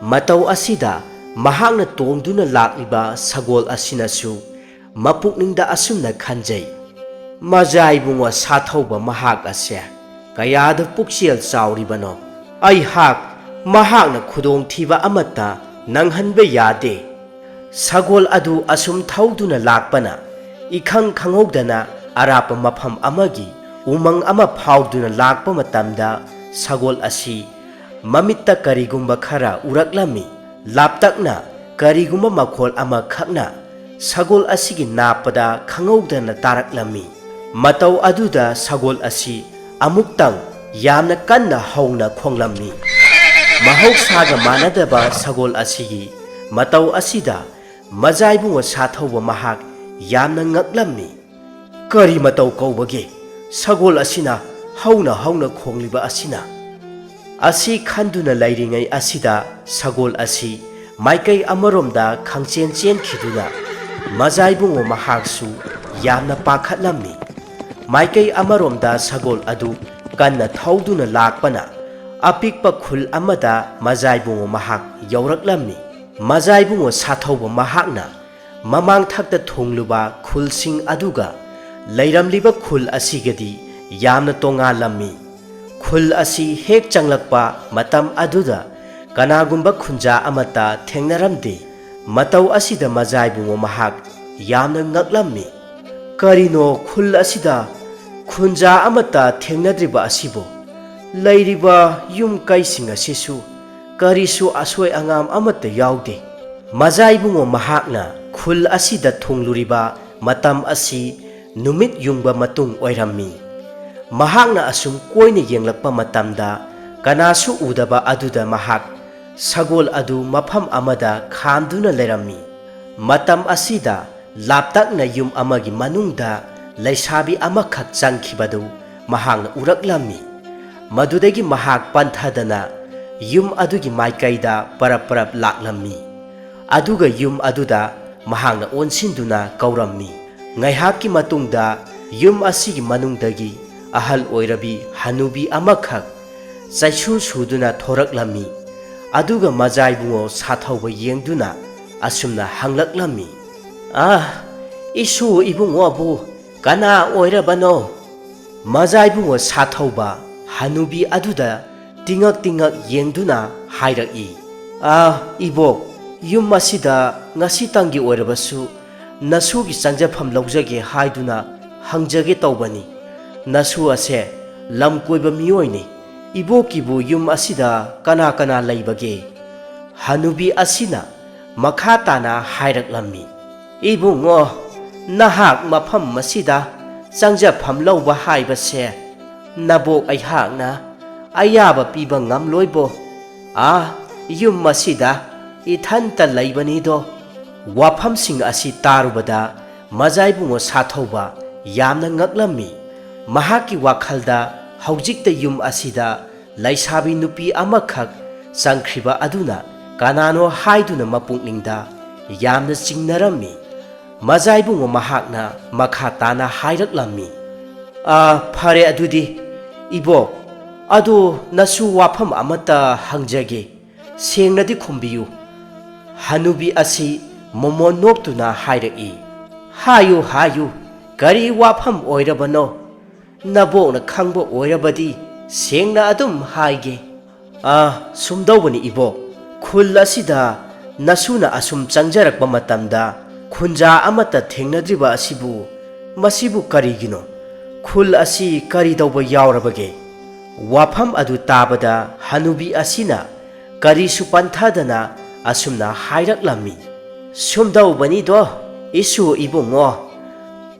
ꯃꯇꯧ ꯑꯁꯤꯗ ꯃꯍꯥꯛꯅ ꯇꯣꯡꯗꯨꯅ ꯂꯥꯛꯂꯤꯕ ꯁꯒꯣꯜ ꯑꯁꯤꯅꯁꯨ ꯃꯄꯨꯛꯅꯤꯡꯗ ꯑꯁꯨꯝꯅ ꯈꯟꯖꯩ, "ꯃꯖꯥ ꯏꯕꯨꯡꯉꯣ ꯁꯥꯊꯧꯕ ꯃꯍꯥꯛ ꯑꯁꯦ ꯀꯌꯥꯗ ꯄꯨꯛꯆꯦꯜ ꯆꯥꯎꯔꯤꯕꯅꯣ? ꯑꯩꯍꯥꯛ ꯃꯍꯥꯛꯅ ꯈꯨꯗꯣꯡꯊꯤꯕ ꯑꯃꯠꯇ ꯅꯪꯍꯟꯕ ꯌꯥꯗꯦ꯫" ꯁꯒꯣꯜ ꯑꯗꯨ ꯑꯁꯨꯝ ꯊꯧꯗꯨꯅ ꯂꯥꯛꯄꯅ ꯏꯈꯪ ꯈꯪꯍꯧꯗꯅ ꯑꯔꯥꯞꯄ ꯃꯐꯝ ꯑꯃꯒꯤ ꯎꯃꯪ ꯑꯃ ꯐꯥꯎꯗꯨꯅ ꯂꯥꯛꯄ ꯃꯇꯝꯗ ꯁꯒꯣꯜ ꯑꯁꯤ ꯃꯃꯤꯠꯇ ꯀꯔꯤꯒꯨꯝꯕ ꯈꯔ ꯎꯔꯛꯂꯝꯃꯤ꯫ ꯂꯥꯞꯇꯛꯅ ꯀꯔꯤꯒꯨꯝꯕ ꯃꯈꯣꯜ ꯑꯃꯈꯛꯅ ꯁꯒꯣꯜ ꯑꯁꯤꯒꯤ ꯅꯥꯞꯄꯗ ꯈꯪꯍꯧꯗꯅ ꯇꯥꯔꯛꯂꯝꯃꯤ꯫ ꯃꯇꯧ ꯑꯗꯨꯗ ꯁꯒꯣꯜ ꯑꯁꯤ ꯑꯃꯨꯛꯇꯪ ꯌꯥꯝꯅ ꯀꯟꯅ ꯍꯧꯅ ꯈꯣꯡꯂꯝꯃꯤ꯫ ꯃꯍꯧꯁꯥꯒ ꯃꯥꯟꯅꯗꯕ ꯁꯒꯣꯜ ꯑꯁꯤꯒꯤ ꯃꯇꯧ ꯑꯁꯤꯗ ꯃꯖꯥꯏꯕꯨꯡꯉꯣ ꯁꯥꯊꯧꯕ ꯃꯍꯥꯛ ꯌꯥꯝꯅ ꯉꯛꯂꯝꯃꯤ꯫ "ꯀꯔꯤ ꯃꯇꯧ ꯀꯧꯕꯒꯦ? ꯁꯒꯣꯜ ꯑꯁꯤꯅ ꯍꯧꯅ ꯍꯧꯅ ꯈꯣꯡꯂꯤꯕ ꯑꯁꯤꯅ?" ꯑꯁꯤ ꯈꯟꯗꯨꯅ ꯂꯩꯔꯤꯉꯩ ꯑꯁꯤꯗ ꯁꯒꯣꯜ ꯑꯁꯤ ꯃꯥꯏꯀꯩ ꯑꯃꯔꯣꯝꯗ ꯈꯪꯆꯦꯟ ꯆꯦꯟꯈꯤꯗꯨꯅ ꯃꯖꯥꯏꯕꯨꯡꯉꯣ ꯃꯍꯥꯛꯁꯨ ꯌꯥꯝꯅ ꯄꯥꯈꯠꯂꯝꯃꯤ꯫ ꯃꯥꯏꯀꯩ ꯑꯃꯔꯣꯝꯗ ꯁꯒꯣꯜ ꯑꯗꯨ ꯀꯟꯅ ꯊꯧꯗꯨꯅ ꯂꯥꯛꯄꯅ ꯑꯄꯤꯛꯄ ꯈꯨꯜ ꯑꯃꯗ ꯃꯖꯥꯏꯕꯨꯡꯉꯣ ꯃꯍꯥꯛ ꯌꯧꯔꯛꯂꯝꯃꯤ꯫ ꯃꯖꯥꯏꯕꯨꯡꯉꯣ ꯁꯥꯊꯧꯕ ꯃꯍꯥꯛꯅ ꯃꯃꯥꯡꯊꯛꯇ ꯊꯨꯡꯂꯨꯕ ꯈꯨꯜꯁꯤꯡ ꯑꯗꯨꯒ ꯂꯩꯔꯝꯂꯤꯕ ꯈꯨꯜ ꯑꯁꯤꯒꯗꯤ ꯌꯥꯝꯅ ꯇꯣꯉꯥꯜꯂꯝꯃꯤ꯫ ꯈꯨꯜ ꯑꯁꯤ ꯍꯦꯛ ꯆꯪꯂꯛꯄ ꯃꯇꯝ ꯑꯗꯨꯗ ꯀꯅꯥꯒꯨꯝꯕ ꯈꯨꯟꯖꯥ ꯑꯃꯠꯇ ꯊꯦꯡꯅꯔꯝꯗꯦ꯫ ꯃꯇꯧ ꯑꯁꯤꯗ ꯃꯖꯥꯏꯕꯨꯡꯉꯣ ꯃꯍꯥꯛ ꯌꯥꯝꯅ ꯉꯛꯂꯝꯃꯤ꯫ "ꯀꯔꯤꯅꯣ ꯈꯨꯜ ꯑꯁꯤꯗ ꯈꯨꯟꯖꯥ ꯑꯃꯠꯇ ꯊꯦꯡꯅꯗ꯭ꯔꯤꯕ ꯑꯁꯤꯕꯨ? ꯂꯩꯔꯤꯕ ꯌꯨꯝ ꯀꯩꯁꯤꯡ ꯑꯁꯤꯁꯨ ꯀꯔꯤꯁꯨ ꯑꯁꯣꯏ ꯑꯉꯥꯝ ꯑꯃꯠꯇ ꯌꯥꯎꯗꯦ꯫" ꯃꯖꯥꯏꯕꯨꯡꯉꯣ ꯃꯍꯥꯛꯅ ꯈꯨꯜ ꯑꯁꯤꯗ ꯊꯨꯡꯂꯨꯔꯤꯕ ꯃꯇꯝ ꯑꯁꯤ ꯅꯨꯃꯤꯠ ꯌꯨꯡꯕ ꯃꯇꯨꯡ ꯑꯣꯏꯔꯝꯃꯤ꯫ ꯃꯍꯥꯛꯅ ꯑꯁꯨꯝ ꯀꯣꯏꯅ ꯌꯦꯡꯂꯛꯄ ꯃꯇꯝꯗ ꯀꯅꯥꯁꯨ ꯎꯗꯕ ꯑꯗꯨꯗ ꯃꯍꯥꯛ ꯁꯒꯣꯜ ꯑꯗꯨ ꯃꯐꯝ ꯑꯃꯗ ꯈꯥꯝꯗꯨꯅ ꯂꯩꯔꯝꯃꯤ꯫ ꯃꯇꯝ ꯑꯁꯤꯗ ꯂꯥꯞꯇꯛꯅ ꯌꯨꯝ ꯑꯃꯒꯤ ꯃꯅꯨꯡꯗ ꯂꯩꯁꯥꯕꯤ ꯑꯃꯈꯛ ꯆꯪꯈꯤꯕꯗꯨ ꯃꯍꯥꯛꯅ ꯎꯔꯛꯂꯝꯃꯤ꯫ ꯃꯗꯨꯗꯒꯤ ꯃꯍꯥꯛ ꯄꯟꯊꯗꯅ ꯌꯨꯝ ꯑꯗꯨꯒꯤ ꯃꯥꯏꯀꯩꯗ ꯄꯔꯞ ꯄꯔꯞ ꯂꯥꯛꯂꯝꯃꯤ꯫ ꯑꯗꯨꯒ ꯌꯨꯝ ꯑꯗꯨꯗ ꯃꯍꯥꯛꯅ ꯑꯣꯟꯁꯤꯟꯗꯨꯅ ꯀꯧꯔꯝꯃꯤ꯫ ꯉꯥꯏꯍꯥꯛꯀꯤ ꯃꯇꯨꯡꯗ ꯌꯨꯝ ꯑꯁꯤꯒꯤ ꯃꯅꯨꯡꯗꯒꯤ ꯑꯍꯜ ꯑꯣꯏꯔꯕꯤ ꯍꯅꯨꯕꯤ ꯑꯃꯈꯛ ꯆꯩꯁꯨ ꯁꯨꯗꯨꯅ ꯊꯣꯔꯛꯂꯝꯃꯤ꯫ ꯑꯗꯨꯒ ꯃꯖꯥꯏꯕꯨꯡꯉꯣ ꯁꯥꯊꯧꯕ ꯌꯦꯡꯗꯨꯅ ꯑꯁꯨꯝꯅ ꯍꯪꯂꯛꯂꯝꯃꯤ, "ꯑꯥ, ꯏꯁꯨ ꯏꯕꯨꯡꯉꯣꯕꯨ ꯀꯅꯥ ꯑꯣꯏꯔꯕꯅꯣ?" ꯃꯖꯥꯏꯕꯨꯡꯉꯣ ꯁꯥꯊꯧꯕ ꯍꯅꯨꯕꯤ ꯑꯗꯨꯗ ꯇꯤꯉꯛ ꯇꯤꯉꯛ ꯌꯦꯡꯗꯨꯅ ꯍꯥꯏꯔꯛꯏ, "ꯑꯥ, ꯏꯕꯣꯛ, ꯌꯨꯝ ꯑꯁꯤꯗ ꯉꯁꯤꯇꯪꯒꯤ ꯑꯣꯏꯔꯕꯁꯨ ꯅꯁꯨꯒꯤ ꯆꯪꯖꯐꯝ ꯂꯧꯖꯒꯦ ꯍꯥꯏꯗꯨꯅ ꯍꯪꯖꯒꯦ ꯇꯧꯕꯅꯤ꯫ ꯅꯁꯨ ꯑꯁꯦ ꯂꯝ ꯀꯣꯏꯕ ꯃꯤꯑꯣꯏꯅꯤ꯫ ꯏꯕꯣꯛꯀꯤꯕꯨ ꯌꯨꯝ ꯑꯁꯤꯗ ꯀꯅꯥ ꯀꯅꯥ ꯂꯩꯕꯒꯦ?" ꯍꯅꯨꯕꯤ ꯑꯁꯤꯅ ꯃꯈꯥ ꯇꯥꯅ ꯍꯥꯏꯔꯛꯂꯝꯃꯤ, "ꯏꯕꯨꯡꯉꯣ, ꯅꯍꯥꯛ ꯃꯐꯝ ꯑꯁꯤꯗ ꯆꯪꯖꯐꯝ ꯂꯧꯕ ꯍꯥꯏꯕꯁꯦ ꯅꯕꯣꯛ ꯑꯩꯍꯥꯛꯅ ꯑꯌꯥꯕ ꯄꯤꯕ ꯉꯝꯂꯣꯏꯕꯣ꯫ ꯑꯥ, ꯌꯨꯝ ꯑꯁꯤꯗ ꯏꯊꯟꯇ ꯂꯩꯕꯅꯤꯗꯣ꯫ ꯋꯥꯐꯝꯁꯤꯡ ꯑꯁꯤ ꯇꯥꯔꯨꯕꯗ ꯃꯖꯥꯏꯕꯨꯡꯉꯣ ꯁꯥꯊꯧꯕ ꯌꯥꯝꯅ ꯉꯛꯂꯝꯃꯤ꯫ ꯃꯍꯥꯛꯀꯤ ꯋꯥꯈꯜꯗ ꯍꯧꯖꯤꯛꯇ ꯌꯨꯝ ꯑꯁꯤꯗ ꯂꯩꯁꯥꯕꯤ ꯅꯨꯄꯤ ꯑꯃꯈꯛ ꯆꯪꯈ꯭ꯔꯤꯕ ꯑꯗꯨꯅ ꯀꯅꯥꯅꯣ ꯍꯥꯏꯗꯨꯅ ꯃꯄꯨꯛꯅꯤꯡꯗ ꯌꯥꯝꯅ ꯆꯤꯡꯅꯔꯝꯃꯤ꯫ ꯃꯖꯥꯏꯕꯨꯡꯉꯣ ꯃꯍꯥꯛꯅ ꯃꯈꯥ ꯇꯥꯅ ꯍꯥꯏꯔꯛꯂꯝꯃꯤ, "ꯑ, ꯐꯔꯦ ꯑꯗꯨꯗꯤ, ꯏꯕꯣꯛ, ꯑꯗꯨ ꯅꯁꯨ ꯋꯥꯐꯝ ꯑꯃꯠꯇ ꯍꯪꯖꯒꯦ, ꯁꯦꯡꯅꯗꯤ ꯈꯨꯝꯕꯤꯌꯨ꯫" ꯍꯅꯨꯕꯤ ꯑꯁꯤ ꯃꯣꯃꯣꯟ ꯅꯣꯛꯇꯨꯅ ꯍꯥꯏꯔꯛꯏ, "ꯍꯥꯏꯌꯨ, ꯍꯥꯏꯌꯨ, ꯀꯔꯤ ꯋꯥꯐꯝ ꯑꯣꯏꯔꯕꯅꯣ? ꯅꯕꯣꯛꯅ ꯈꯪꯕ ꯑꯣꯏꯔꯕꯗꯤ ꯁꯦꯡꯅ ꯑꯗꯨꯝ ꯍꯥꯏꯒꯦ꯫" "ꯑ, ꯁꯨꯝꯗꯧꯕꯅꯤ ꯏꯕꯣꯛ, ꯈꯨꯜ ꯑꯁꯤꯗ ꯅꯁꯨꯅ ꯑꯁꯨꯝ ꯆꯪꯖꯔꯛꯄ ꯃꯇꯝꯗ ꯈꯨꯟꯖꯥ ꯑꯃꯠꯇ ꯊꯦꯡꯅꯗ꯭ꯔꯤꯕ ꯑꯁꯤꯕꯨ, ꯃꯁꯤꯕꯨ ꯀꯔꯤꯒꯤꯅꯣ? ꯈꯨꯜ ꯑꯁꯤ ꯀꯔꯤ ꯇꯧꯕ ꯌꯥꯎꯔꯕꯒꯦ?" ꯋꯥꯐꯝ ꯑꯗꯨ ꯇꯥꯕꯗ ꯍꯅꯨꯕꯤ ꯑꯁꯤꯅ ꯀꯔꯤꯁꯨ ꯄꯟꯊꯗꯅ ꯑꯁꯨꯝꯅ ꯍꯥꯏꯔꯛꯂꯝꯃꯤ, "ꯁꯨꯝꯗꯧꯕꯅꯤꯗꯣ, ꯏꯁꯨ ꯏꯕꯨꯡꯉꯣ,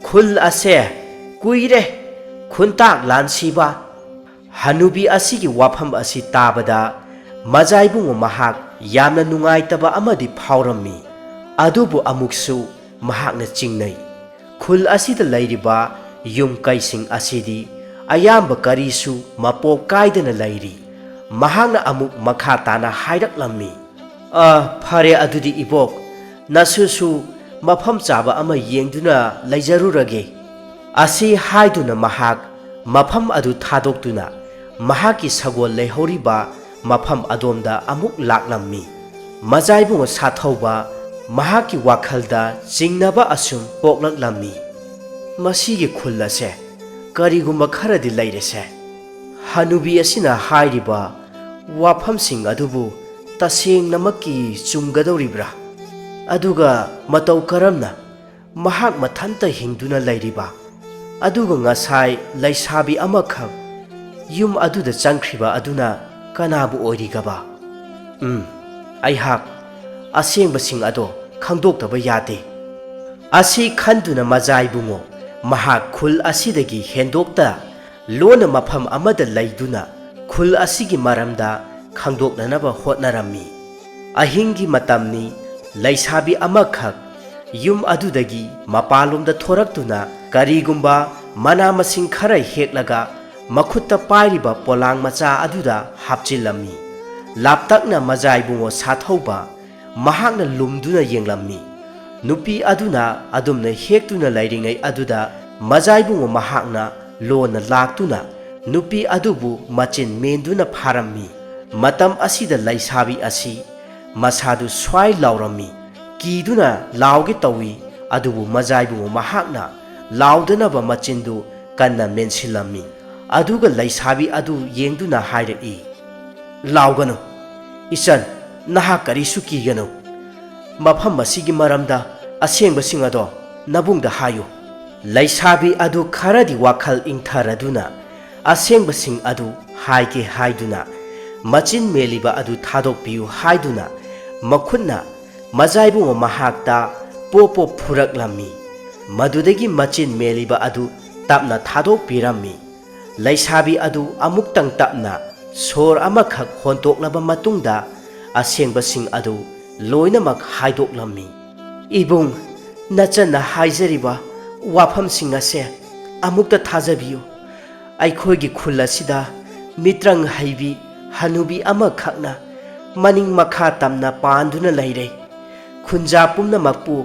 ꯈꯨꯜ ꯑꯁꯦ ꯀꯨꯏꯔꯦ ꯈꯨꯟꯇꯥꯛ ꯂꯥꯟꯁꯤꯕ꯫" ꯍꯅꯨꯕꯤ ꯑꯁꯤꯒꯤ ꯋꯥꯐꯝ ꯑꯁꯤ ꯇꯥꯕꯗ ꯃꯖꯥꯏꯕꯨꯡꯉꯣ ꯃꯍꯥꯛ ꯌꯥꯝꯅ ꯅꯨꯡꯉꯥꯏꯇꯕ ꯑꯃꯗꯤ ꯐꯥꯎꯔꯝꯃꯤ꯫ ꯑꯗꯨꯕꯨ ꯑꯃꯨꯛꯁꯨ ꯃꯍꯥꯛꯅ ꯆꯤꯡꯅꯩ꯫ ꯈꯨꯜ ꯑꯁꯤꯗ ꯂꯩꯔꯤꯕ ꯌꯨꯝ ꯀꯩꯁꯤꯡ ꯑꯁꯤꯗꯤ ꯑꯌꯥꯝꯕ ꯀꯔꯤꯁꯨ ꯃꯄꯣꯛ ꯀꯥꯏꯗꯅ ꯂꯩꯔꯤ꯫ ꯃꯍꯥꯛꯅ ꯑꯃꯨꯛ ꯃꯈꯥ ꯇꯥꯅ ꯍꯥꯏꯔꯛꯂꯝꯃꯤ, "ꯑ, ꯐꯔꯦ ꯑꯗꯨꯗꯤ ꯏꯕꯣꯛ, ꯅꯁꯨꯁꯨ ꯃꯐꯝ ꯆꯥꯕ ꯑꯃ ꯌꯦꯡꯗꯨꯅ ꯂꯩꯖꯔꯨꯔꯒꯦ꯫" ꯑꯁꯤ ꯍꯥꯏꯗꯨꯅ ꯃꯍꯥꯛ ꯃꯐꯝ ꯑꯗꯨ ꯊꯥꯗꯣꯛꯇꯨꯅ ꯃꯍꯥꯛꯀꯤ ꯁꯒꯣꯜ ꯂꯩꯍꯧꯔꯤꯕ ꯃꯐꯝ ꯑꯗꯣꯝꯗ ꯑꯃꯨꯛ ꯂꯥꯛꯂꯝꯃꯤ꯫ ꯃꯖꯥꯏꯕꯨꯡꯉꯣ ꯁꯥꯊꯧꯕ ꯃꯍꯥꯛꯀꯤ ꯋꯥꯈꯜꯗ ꯆꯤꯡꯅꯕ ꯑꯁꯨꯝ ꯄꯣꯛꯂꯛꯂꯝꯃꯤ꯫ "ꯃꯁꯤꯒꯤ ꯈꯨꯜ ꯑꯁꯦ ꯀꯔꯤꯒꯨꯝꯕ ꯈꯔꯗꯤ ꯂꯩꯔꯦꯁꯦ꯫ ꯍꯅꯨꯕꯤ ꯑꯁꯤꯅ ꯍꯥꯏꯔꯤꯕ ꯋꯥꯐꯝꯁꯤꯡ ꯑꯗꯨꯕꯨ ꯇꯁꯦꯡꯅꯃꯛꯀꯤ ꯆꯨꯝꯒꯗꯧꯔꯤꯕ꯭ꯔꯥ? ꯑꯗꯨꯒ ꯃꯇꯧ ꯀꯔꯝꯅ ꯃꯍꯥꯛ ꯃꯊꯟꯇ ꯍꯤꯡꯗꯨꯅ ꯂꯩꯔꯤꯕ? ꯑꯗꯨꯒ ꯉꯁꯥꯏ ꯂꯩꯁꯥꯕꯤ ꯑꯃꯈꯛ ꯌꯨꯝ ꯑꯗꯨꯗ ꯆꯪꯈ꯭ꯔꯤꯕ ꯑꯗꯨꯅ ꯀꯅꯥꯕꯨ ꯑꯣꯏꯔꯤꯒꯕ? ꯎꯝ, ꯑꯩꯍꯥꯛ ꯑꯁꯦꯡꯕꯁꯤꯡ ꯑꯗꯣ ꯈꯪꯗꯣꯛꯇꯕ ꯌꯥꯗꯦ꯫" ꯑꯁꯤ ꯈꯟꯗꯨꯅ ꯃꯖꯥꯏꯕꯨꯡꯉꯣ ꯃꯍꯥꯛ ꯈꯨꯜ ꯑꯁꯤꯗꯒꯤ ꯍꯦꯟꯗꯣꯛꯇ ꯂꯣꯟꯅ ꯃꯐꯝ ꯑꯃꯗ ꯂꯩꯗꯨꯅ ꯈꯨꯜ ꯑꯁꯤꯒꯤ ꯃꯔꯝꯗ ꯈꯪꯗꯣꯛꯅꯅꯕ ꯍꯣꯠꯅꯔꯝꯃꯤ꯫ ꯑꯍꯤꯡꯒꯤ ꯃꯇꯝꯅꯤ꯫ ꯂꯩꯁꯥꯕꯤ ꯑꯃꯈꯛ ꯌꯨꯝ ꯑꯗꯨꯗꯒꯤ ꯃꯄꯥꯟꯂꯣꯝꯗ ꯊꯣꯔꯛꯇꯨꯅ ꯀꯔꯤꯒꯨꯝꯕ ꯃꯅꯥ ꯃꯁꯤꯡ ꯈꯔ ꯍꯦꯛꯂꯒ ꯃꯈꯨꯠꯇ ꯄꯥꯏꯔꯤꯕ ꯄꯣꯂꯥꯡ ꯃꯆꯥ ꯑꯗꯨꯗ ꯍꯥꯞꯆꯤꯜꯂꯝꯃꯤ꯫ ꯂꯥꯞꯇꯛꯅ ꯃꯖꯥꯏꯕꯨꯡꯉꯣ ꯁꯥꯊꯧꯕ ꯃꯍꯥꯛꯅ ꯂꯨꯝꯗꯨꯅ ꯌꯦꯡꯂꯝꯃꯤ꯫ ꯅꯨꯄꯤ ꯑꯗꯨꯅ ꯑꯗꯨꯝꯅ ꯍꯦꯛꯇꯨꯅ ꯂꯩꯔꯤꯉꯩ ꯑꯗꯨꯗ ꯃꯖꯥꯏꯕꯨꯡꯉꯣ ꯃꯍꯥꯛꯅ ꯂꯣꯟꯅ ꯂꯥꯛꯇꯨꯅ ꯅꯨꯄꯤ ꯑꯗꯨꯕꯨ ꯃꯆꯤꯟ ꯃꯦꯟꯗꯨꯅ ꯐꯥꯔꯝꯃꯤ꯫ ꯃꯇꯝ ꯑꯁꯤꯗ ꯂꯩꯁꯥꯕꯤ ꯑꯁꯤ ꯃꯁꯥꯗꯨ ꯁ꯭ꯋꯥꯏ ꯂꯥꯎꯔꯝꯃꯤ꯫ ꯀꯤꯗꯨꯅ ꯂꯥꯎꯒꯦ ꯇꯧꯏ, ꯑꯗꯨꯕꯨ ꯃꯖꯥꯏꯕꯨꯡꯉꯣ ꯃꯍꯥꯛꯅ ꯂꯥꯎꯗꯅꯕ ꯃꯆꯤꯟꯗꯨ ꯀꯟꯅ ꯃꯦꯟꯁꯤꯜꯂꯝꯃꯤ꯫ ꯑꯗꯨꯒ ꯂꯩꯁꯥꯕꯤ ꯑꯗꯨ ꯌꯦꯡꯗꯨꯅ ꯍꯥꯏꯔꯛꯏ, "ꯂꯥꯎꯒꯅꯨ꯫ ꯏꯆꯟ, ꯅꯍꯥꯛ ꯀꯔꯤꯁꯨ ꯀꯤꯒꯅꯨ꯫ ꯃꯐꯝ ꯑꯁꯤꯒꯤ ꯃꯔꯝꯗ ꯑꯁꯦꯡꯕꯁꯤꯡ ꯑꯗꯣ ꯅꯕꯨꯡꯗ ꯍꯥꯏꯌꯨ꯫" ꯂꯩꯁꯥꯕꯤ ꯑꯗꯨ ꯈꯔꯗꯤ ꯋꯥꯈꯜ ꯏꯪꯊꯔꯗꯨꯅ ꯑꯁꯦꯡꯕꯁꯤꯡ ꯑꯗꯨ ꯍꯥꯏꯒꯦ ꯍꯥꯏꯗꯨꯅ ꯃꯆꯤꯟ ꯃꯦꯜꯂꯤꯕ ꯑꯗꯨ ꯊꯥꯗꯣꯛꯄꯤꯌꯨ ꯍꯥꯏꯗꯨꯅ ꯃꯈꯨꯠꯅ ꯃꯖꯥꯏꯕꯨꯡꯉꯣ ꯃꯍꯥꯛꯇ ꯄꯣꯞ ꯄꯣꯞ ꯐꯨꯔꯛꯂꯝꯃꯤ꯫ ꯃꯗꯨꯗꯒꯤ ꯃꯆꯤꯟ ꯃꯦꯜꯂꯤꯕ ꯑꯗꯨ ꯇꯞꯅ ꯊꯥꯗꯣꯛꯄꯤꯔꯝꯃꯤ꯫ ꯂꯩꯁꯥꯕꯤ ꯑꯗꯨ ꯑꯃꯨꯛꯇꯪ ꯇꯞꯅ ꯁꯣꯔ ꯑꯃꯈꯛ ꯍꯣꯟꯇꯣꯛꯂꯕ ꯃꯇꯨꯡꯗ ꯑꯁꯦꯡꯕꯁꯤꯡ ꯑꯗꯨ ꯂꯣꯏꯅꯃꯛ ꯍꯥꯏꯗꯣꯛꯂꯝꯃꯤ꯫ "ꯏꯕꯨꯡ, ꯅꯆꯟꯅ ꯍꯥꯏꯖꯔꯤꯕ ꯋꯥꯐꯝꯁꯤꯡ ꯑꯁꯦ ꯑꯃꯨꯛꯇ ꯊꯥꯖꯕꯤꯌꯨ꯫ ꯑꯩꯈꯣꯏꯒꯤ ꯈꯨꯜ ꯑꯁꯤꯗ ꯃꯤꯇ꯭ꯔꯪ ꯍꯩꯕꯤ ꯍꯅꯨꯕꯤ ꯑꯃꯈꯛꯅ ꯃꯅꯤꯡ ꯃꯈꯥ ꯇꯝꯅ ꯄꯥꯟꯗꯨꯅ ꯂꯩꯔꯦ꯫ ꯈꯨꯟꯖꯥ ꯄꯨꯝꯅꯃꯛꯄꯨ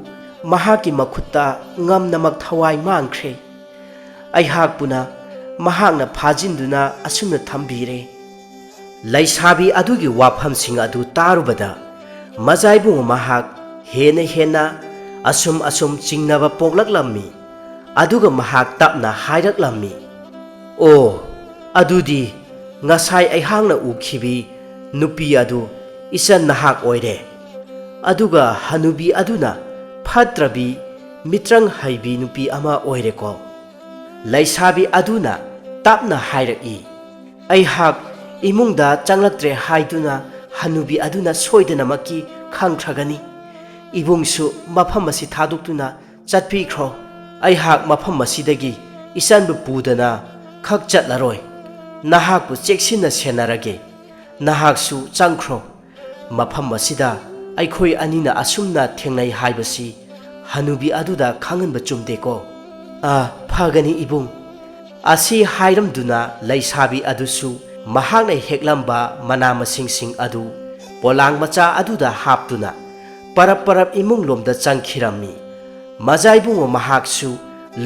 ꯃꯍꯥꯛꯀꯤ ꯃꯈꯨꯠꯇ ꯉꯝꯅꯃꯛ ꯊꯋꯥꯏ ꯃꯥꯡꯈ꯭ꯔꯦ꯫ ꯑꯩꯍꯥꯛꯄꯨꯅ ꯃꯍꯥꯛꯅ ꯐꯥꯖꯤꯟꯗꯨꯅ ꯑꯁꯨꯝꯅ ꯊꯝꯕꯤꯔꯦ꯫" ꯂꯩꯁꯥꯕꯤ ꯑꯗꯨꯒꯤ ꯋꯥꯐꯝꯁꯤꯡ ꯑꯗꯨ ꯇꯥꯔꯨꯕꯗ ꯃꯖꯥꯏꯕꯨꯡ ꯃꯍꯥꯛ ꯍꯦꯟꯅ ꯍꯦꯟꯅ ꯑꯁꯨꯝ ꯑꯁꯨꯝ ꯆꯤꯡꯅꯕ ꯄꯣꯛꯂꯛꯂꯝꯃꯤ꯫ ꯑꯗꯨꯒ ꯃꯍꯥꯛ ꯇꯞꯅ ꯍꯥꯏꯔꯛꯂꯝꯃꯤ, "ꯑꯣ, ꯑꯗꯨꯗꯤ ꯉꯁꯥꯏ ꯑꯩꯍꯥꯛꯅ ꯎꯈꯤꯕꯤ ꯅꯨꯄꯤ ꯑꯗꯨ ꯏꯆꯟ ꯅꯍꯥꯛ ꯑꯣꯏꯔꯦ꯫ ꯑꯗꯨꯒ ꯍꯅꯨꯕꯤ ꯑꯗꯨꯅ ꯐꯠꯇ꯭ꯔꯕꯤ, ꯃꯤꯇ꯭ꯔꯪ ꯍꯩꯕꯤ ꯅꯨꯄꯤ ꯑꯃ ꯑꯣꯏꯔꯦꯀꯣ?" ꯂꯩꯁꯥꯕꯤ ꯑꯗꯨꯅ ꯇꯞꯅ ꯍꯥꯏꯔꯛꯏ, "ꯑꯩꯍꯥꯛ ꯏꯃꯨꯡꯗ ꯆꯪꯂꯛꯇ꯭ꯔꯦ ꯍꯥꯏꯗꯨꯅ ꯍꯅꯨꯕꯤ ꯑꯗꯨꯅ ꯁꯣꯏꯗꯅꯃꯛꯀꯤ ꯈꯪꯈ꯭ꯔꯒꯅꯤ꯫ ꯏꯕꯨꯡꯁꯨ ꯃꯐꯝ ꯑꯁꯤ ꯊꯥꯗꯣꯛꯇꯨꯅ ꯆꯠꯄꯤꯈ꯭ꯔꯣ꯫ ꯑꯩꯍꯥꯛ ꯃꯐꯝ ꯑꯁꯤꯗꯒꯤ ꯏꯆꯟꯕꯨ ꯄꯨꯗꯅ ꯈꯛ ꯆꯠꯂꯔꯣꯏ꯫ ꯅꯍꯥꯛꯄꯨ ꯆꯦꯛꯁꯤꯟꯅ ꯁꯦꯟꯅꯔꯒꯦ꯫ ꯅꯍꯥꯛꯁꯨ ꯆꯪꯈ꯭ꯔꯣ꯫ ꯃꯐꯝ ꯑꯁꯤꯗ ꯑꯩꯈꯣꯏ ꯑꯅꯤꯅ ꯑꯁꯨꯝꯅ ꯊꯦꯡꯅꯩ ꯍꯥꯏꯕꯁꯤ ꯍꯅꯨꯕꯤ ꯑꯗꯨꯗ ꯈꯪꯍꯟꯕ ꯆꯨꯝꯗꯦꯀꯣ?" "ꯑꯥ, ꯐꯒꯅꯤ, ꯏꯕꯨꯡ"꯫ ꯑꯁꯤ ꯍꯥꯏꯔꯝꯗꯨꯅ ꯂꯩꯁꯥꯕꯤ ꯑꯗꯨꯁꯨ ꯃꯍꯥꯛꯅ ꯍꯦꯛꯂꯝꯕ ꯃꯅꯥ ꯃꯁꯤꯡꯁꯤꯡ ꯑꯗꯨ ꯄꯣꯂꯥꯡ ꯃꯆꯥ ꯑꯗꯨꯗ ꯍꯥꯞꯇꯨꯅ ꯄꯔꯞ ꯄꯔꯞ ꯏꯃꯨꯡꯂꯣꯝꯗ ꯆꯪꯈꯤꯔꯝꯃꯤ꯫ ꯃꯖꯥ ꯏꯕꯨꯡꯉꯣ ꯃꯍꯥꯛꯁꯨ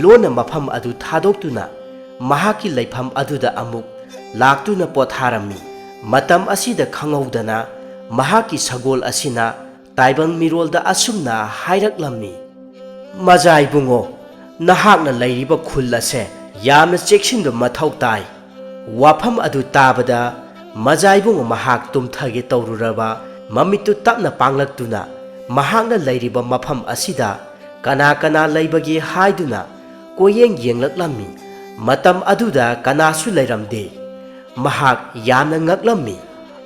ꯂꯣꯟꯅ ꯃꯐꯝ ꯑꯗꯨ ꯊꯥꯗꯣꯛꯇꯨꯅ ꯃꯍꯥꯛꯀꯤ ꯂꯩꯐꯝ ꯑꯗꯨꯗ ꯑꯃꯨꯛ ꯂꯥꯛꯇꯨꯅ ꯄꯣꯊꯥꯔꯝꯃꯤ꯫ ꯃꯇꯝ ꯑꯁꯤꯗ ꯈꯪꯍꯧꯗꯅ ꯃꯍꯥꯛꯀꯤ ꯁꯒꯣꯜ ꯑꯁꯤꯅ ꯇꯥꯏꯕꯪ ꯃꯤꯔꯣꯜꯗ ꯑꯁꯨꯝꯅ ꯍꯥꯏꯔꯛꯂꯝꯃꯤ: "ꯃꯖꯥ ꯏꯕꯨꯡꯉꯣ, ꯅꯍꯥꯛꯅ ꯂꯩꯔꯤꯕ ꯈꯨꯜ ꯑꯁꯦ ꯌꯥꯝꯅ ꯆꯦꯛꯁꯤꯟꯕ ꯃꯊꯧ ꯇꯥꯏ"꯫ ꯋꯥꯐꯝ ꯑꯗꯨ ꯇꯥꯕꯗ ꯃꯖꯥ ꯏꯕꯨꯡꯉꯣ ꯃꯍꯥꯛ ꯇꯨꯝꯊꯒꯦ ꯇꯧꯔꯨꯔꯕ ꯃꯃꯤꯠꯇꯨ ꯇꯞꯅ ꯄꯥꯡꯂꯛꯇꯨꯅ ꯃꯍꯥꯛꯅ ꯂꯩꯔꯤꯕ ꯃꯐꯝ ꯑꯁꯤꯗ ꯀꯅꯥ ꯀꯅꯥ ꯂꯩꯕꯒꯦ ꯍꯥꯏꯗꯨꯅ ꯀꯣꯏꯌꯦꯡ ꯌꯦꯡꯂꯛꯂꯝꯃꯤ꯫ ꯃꯇꯝ ꯑꯗꯨꯗ ꯀꯅꯥꯁꯨ ꯂꯩꯔꯝꯗꯦ꯫ ꯃꯍꯥꯛ ꯌꯥꯝꯅ ꯉꯛꯂꯝꯃꯤ꯫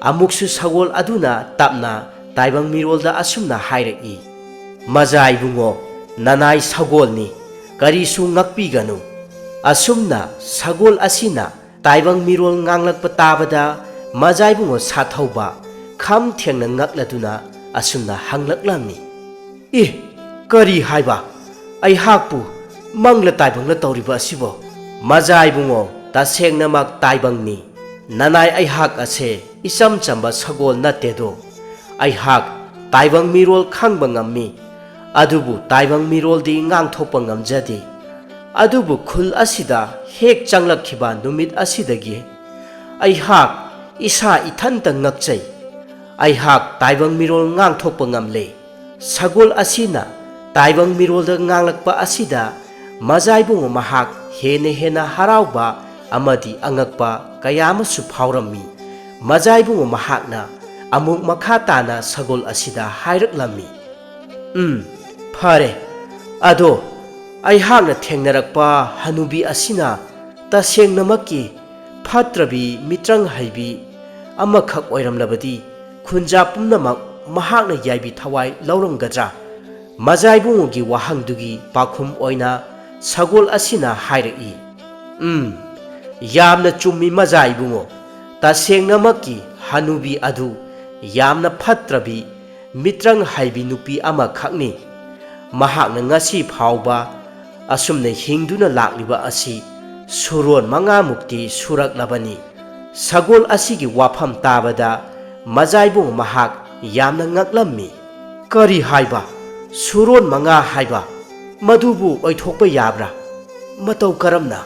ꯑꯃꯨꯛꯁꯨ ꯁꯒꯣꯜ ꯑꯗꯨꯅ ꯇꯞꯅ ꯇꯥꯏꯕꯪ ꯃꯤꯔꯣꯜꯗ ꯑꯁꯨꯝꯅ ꯍꯥꯏꯔꯛꯏ: "ꯃꯖꯥ ꯏꯕꯨꯡꯉꯣ, ꯅꯅꯥꯏ ꯁꯒꯣꯜꯅꯤ, ꯀꯔꯤꯁꯨ ꯉꯛꯄꯤꯒꯅꯨ"꯫ ꯑꯁꯨꯝꯅ ꯁꯒꯣꯜ ꯑꯁꯤꯅ ꯇꯥꯏꯕꯪ ꯃꯤꯔꯣꯜ ꯉꯥꯡꯂꯛꯄ ꯇꯥꯕꯗ ꯃꯖꯥ ꯏꯕꯨꯡꯉꯣ ꯁꯥꯊꯧꯕ ꯈꯝ ꯊꯦꯡꯅ ꯉꯛꯂꯗꯨꯅ ꯑꯁꯨꯝꯅ ꯍꯪꯂꯛꯂꯝꯃꯤ: "ꯏ, ꯀꯔꯤ ꯍꯥꯏꯕ? ꯑꯩꯍꯥꯛꯄꯨ ꯃꯪꯂ ꯇꯥꯏꯕꯪꯂ ꯇꯧꯔꯤꯕ ꯑꯁꯤꯕꯣ?" "ꯃꯖꯥ ꯏꯕꯨꯡꯉꯣ, ꯇꯁꯦꯡꯅꯃꯛ ꯇꯥꯏꯕꯪꯅꯤ꯫ ꯅꯅꯥꯏ ꯑꯩꯍꯥꯛ ꯑꯁꯦ ꯏꯆꯝ ꯆꯝꯕ ꯁꯒꯣꯜ ꯅꯠꯇꯦꯗꯣ꯫ ꯑꯩꯍꯥꯛ ꯇꯥꯏꯕꯪ ꯃꯤꯔꯣꯜ ꯈꯪꯕ ꯉꯝꯃꯤ, ꯑꯗꯨꯕꯨ ꯇꯥꯏꯕꯪ ꯃꯤꯔꯣꯜꯗꯤ ꯉꯥꯡꯊꯣꯛꯄ ꯉꯝꯖꯗꯦ꯫ ꯑꯗꯨꯕꯨ ꯈꯨꯜ ꯑꯁꯤꯗ ꯍꯦꯛ ꯆꯪꯂꯛꯈꯤꯕ ꯅꯨꯃꯤꯠ ꯑꯁꯤꯗꯒꯤ ꯑꯩꯍꯥꯛ ꯏꯁꯥ ꯏꯊꯟꯇ ꯉꯛꯆꯩ꯫ ꯑꯩꯍꯥꯛ ꯇꯥꯏꯕꯪ ꯃꯤꯔꯣꯜ ꯉꯥꯡꯊꯣꯛꯄ ꯉꯝꯂꯦ꯫ ꯁꯒꯣꯜ ꯑꯁꯤꯅ ꯇꯥꯏꯕꯪ ꯃꯤꯔꯣꯜꯗ ꯉꯥꯡꯂꯛꯄ ꯑꯁꯤꯗ ꯃꯖꯥ ꯏꯕꯨꯡꯉꯣ ꯃꯍꯥꯛ ꯍꯦꯟꯅ ꯍꯦꯟꯅ ꯍꯔꯥꯎꯕ ꯑꯃꯗꯤ ꯑꯉꯛꯄ ꯀꯌꯥ ꯑꯃꯁꯨ ꯐꯥꯎꯔꯝꯃꯤ꯫ ꯃꯖꯥ ꯏꯕꯨꯡꯉꯣ ꯃꯍꯥꯛꯅ ꯑꯃꯨꯛ ꯃꯈꯥ ꯇꯥꯅ ꯁꯒꯣꯜ ꯑꯁꯤꯗ ꯍꯥꯏꯔꯛꯂꯝꯃꯤ: "ꯎꯝ, ꯐꯔꯦ꯫ ꯑꯗꯣ ꯑꯩꯍꯥꯛꯅ ꯊꯦꯡꯅꯔꯛꯄ ꯍꯅꯨꯕꯤ ꯑꯁꯤꯅ ꯇꯁꯦꯡꯅꯃꯛꯀꯤ ꯐꯠꯇ꯭ꯔꯕꯤ, ꯃꯤꯇ꯭ꯔꯪ ꯍꯩꯕꯤ ꯑꯃꯈꯛ ꯑꯣꯏꯔꯝꯂꯕꯗꯤ ꯈꯨꯟꯖꯥ ꯄꯨꯝꯅꯃꯛ ꯃꯍꯥꯛꯅ ꯌꯥꯏꯕꯤ ꯊꯋꯥꯏ ꯂꯧꯔꯝꯒꯗ꯭ꯔꯥ?" ꯃꯖꯥ ꯏꯕꯨꯡꯉꯣꯒꯤ ꯋꯥꯍꯪꯗꯨꯒꯤ ꯄꯥꯎꯈꯨꯝ ꯑꯣꯏꯅ ꯁꯒꯣꯜ ꯑꯁꯤꯅ ꯍꯥꯏꯔꯛꯏ: "ꯎꯝ, ꯌꯥꯝꯅ ꯆꯨꯝꯃꯤ ꯃꯖꯥ ꯏꯕꯨꯡꯉꯣ꯫ ꯇꯁꯦꯡꯅꯃꯛꯀꯤ ꯍꯅꯨꯕꯤ ꯑꯗꯨ ꯌꯥꯝꯅ ꯐꯠꯇ꯭ꯔꯕꯤ, ꯃꯤꯇ꯭ꯔꯪ ꯍꯩꯕꯤ ꯅꯨꯄꯤ ꯑꯃꯈꯛꯅꯤ꯫ ꯃꯍꯥꯛꯅ ꯉꯁꯤ ꯐꯥꯎꯕ ꯑꯁꯨꯝꯅ ꯍꯤꯡꯗꯨꯅ ꯂꯥꯛꯂꯤꯕ ꯑꯁꯤ ꯁꯨꯔꯣꯟ ꯃꯉꯥꯃꯨꯛꯇꯤ ꯁꯨꯔꯛꯂꯕꯅꯤ꯫ ꯁꯒꯣꯜ ꯑꯁꯤꯒꯤ ꯋꯥꯐꯝ ꯇꯥꯕꯗ ꯃꯖꯥꯏꯕꯨꯡ ꯃꯍꯥꯛ ꯌꯥꯝꯅ ꯉꯛꯂꯝꯃꯤ꯫ "ꯀꯔꯤ ꯍꯥꯏꯕ? ꯁꯨꯔꯣꯟ ꯃꯉꯥ ꯍꯥꯏꯕ? ꯃꯗꯨꯕꯨ ꯑꯣꯏꯊꯣꯛꯄ ꯌꯥꯕ꯭ꯔꯥ? ꯃꯇꯧ ꯀꯔꯝꯅ?"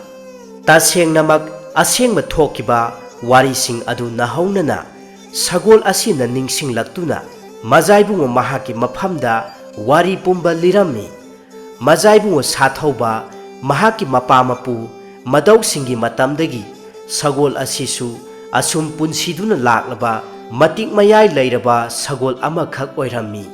ꯇꯁꯦꯡꯅꯃꯛ ꯑꯁꯦꯡꯕ ꯊꯣꯛꯈꯤꯕ ꯋꯥꯔꯤꯁꯤꯡ ꯑꯗꯨ ꯅꯍꯧꯅꯅ ꯁꯒꯣꯜ ꯑꯁꯤꯅ ꯅꯤꯡꯁꯤꯡꯂꯛꯇꯨꯅ ꯃꯖꯥꯏꯕꯨꯡ ꯃꯍꯥꯛꯀꯤ ꯃꯐꯝꯗ ꯋꯥꯔꯤ ꯄꯨꯝꯕ ꯂꯤꯔꯝꯃꯤ꯫ ꯃꯖꯥꯏꯕꯨꯡꯉꯣ ꯁꯥꯊꯧꯕ, ꯃꯍꯥꯛꯀꯤ ꯃꯄꯥ ꯃꯄꯨ, ꯃꯗꯧꯁꯤꯡꯒꯤ ꯃꯇꯝꯗꯒꯤ ꯁꯒꯣꯜ ꯑꯁꯤꯁꯨ ꯑꯁꯨꯝ ꯄꯨꯟꯁꯤꯗꯨꯅ ꯂꯥꯛꯂꯕ ꯃꯇꯤꯛ ꯃꯌꯥꯏ ꯂꯩꯔꯕ ꯁꯒꯣꯜ ꯑꯃꯈꯛ ꯑꯣꯏꯔꯝꯃꯤ꯫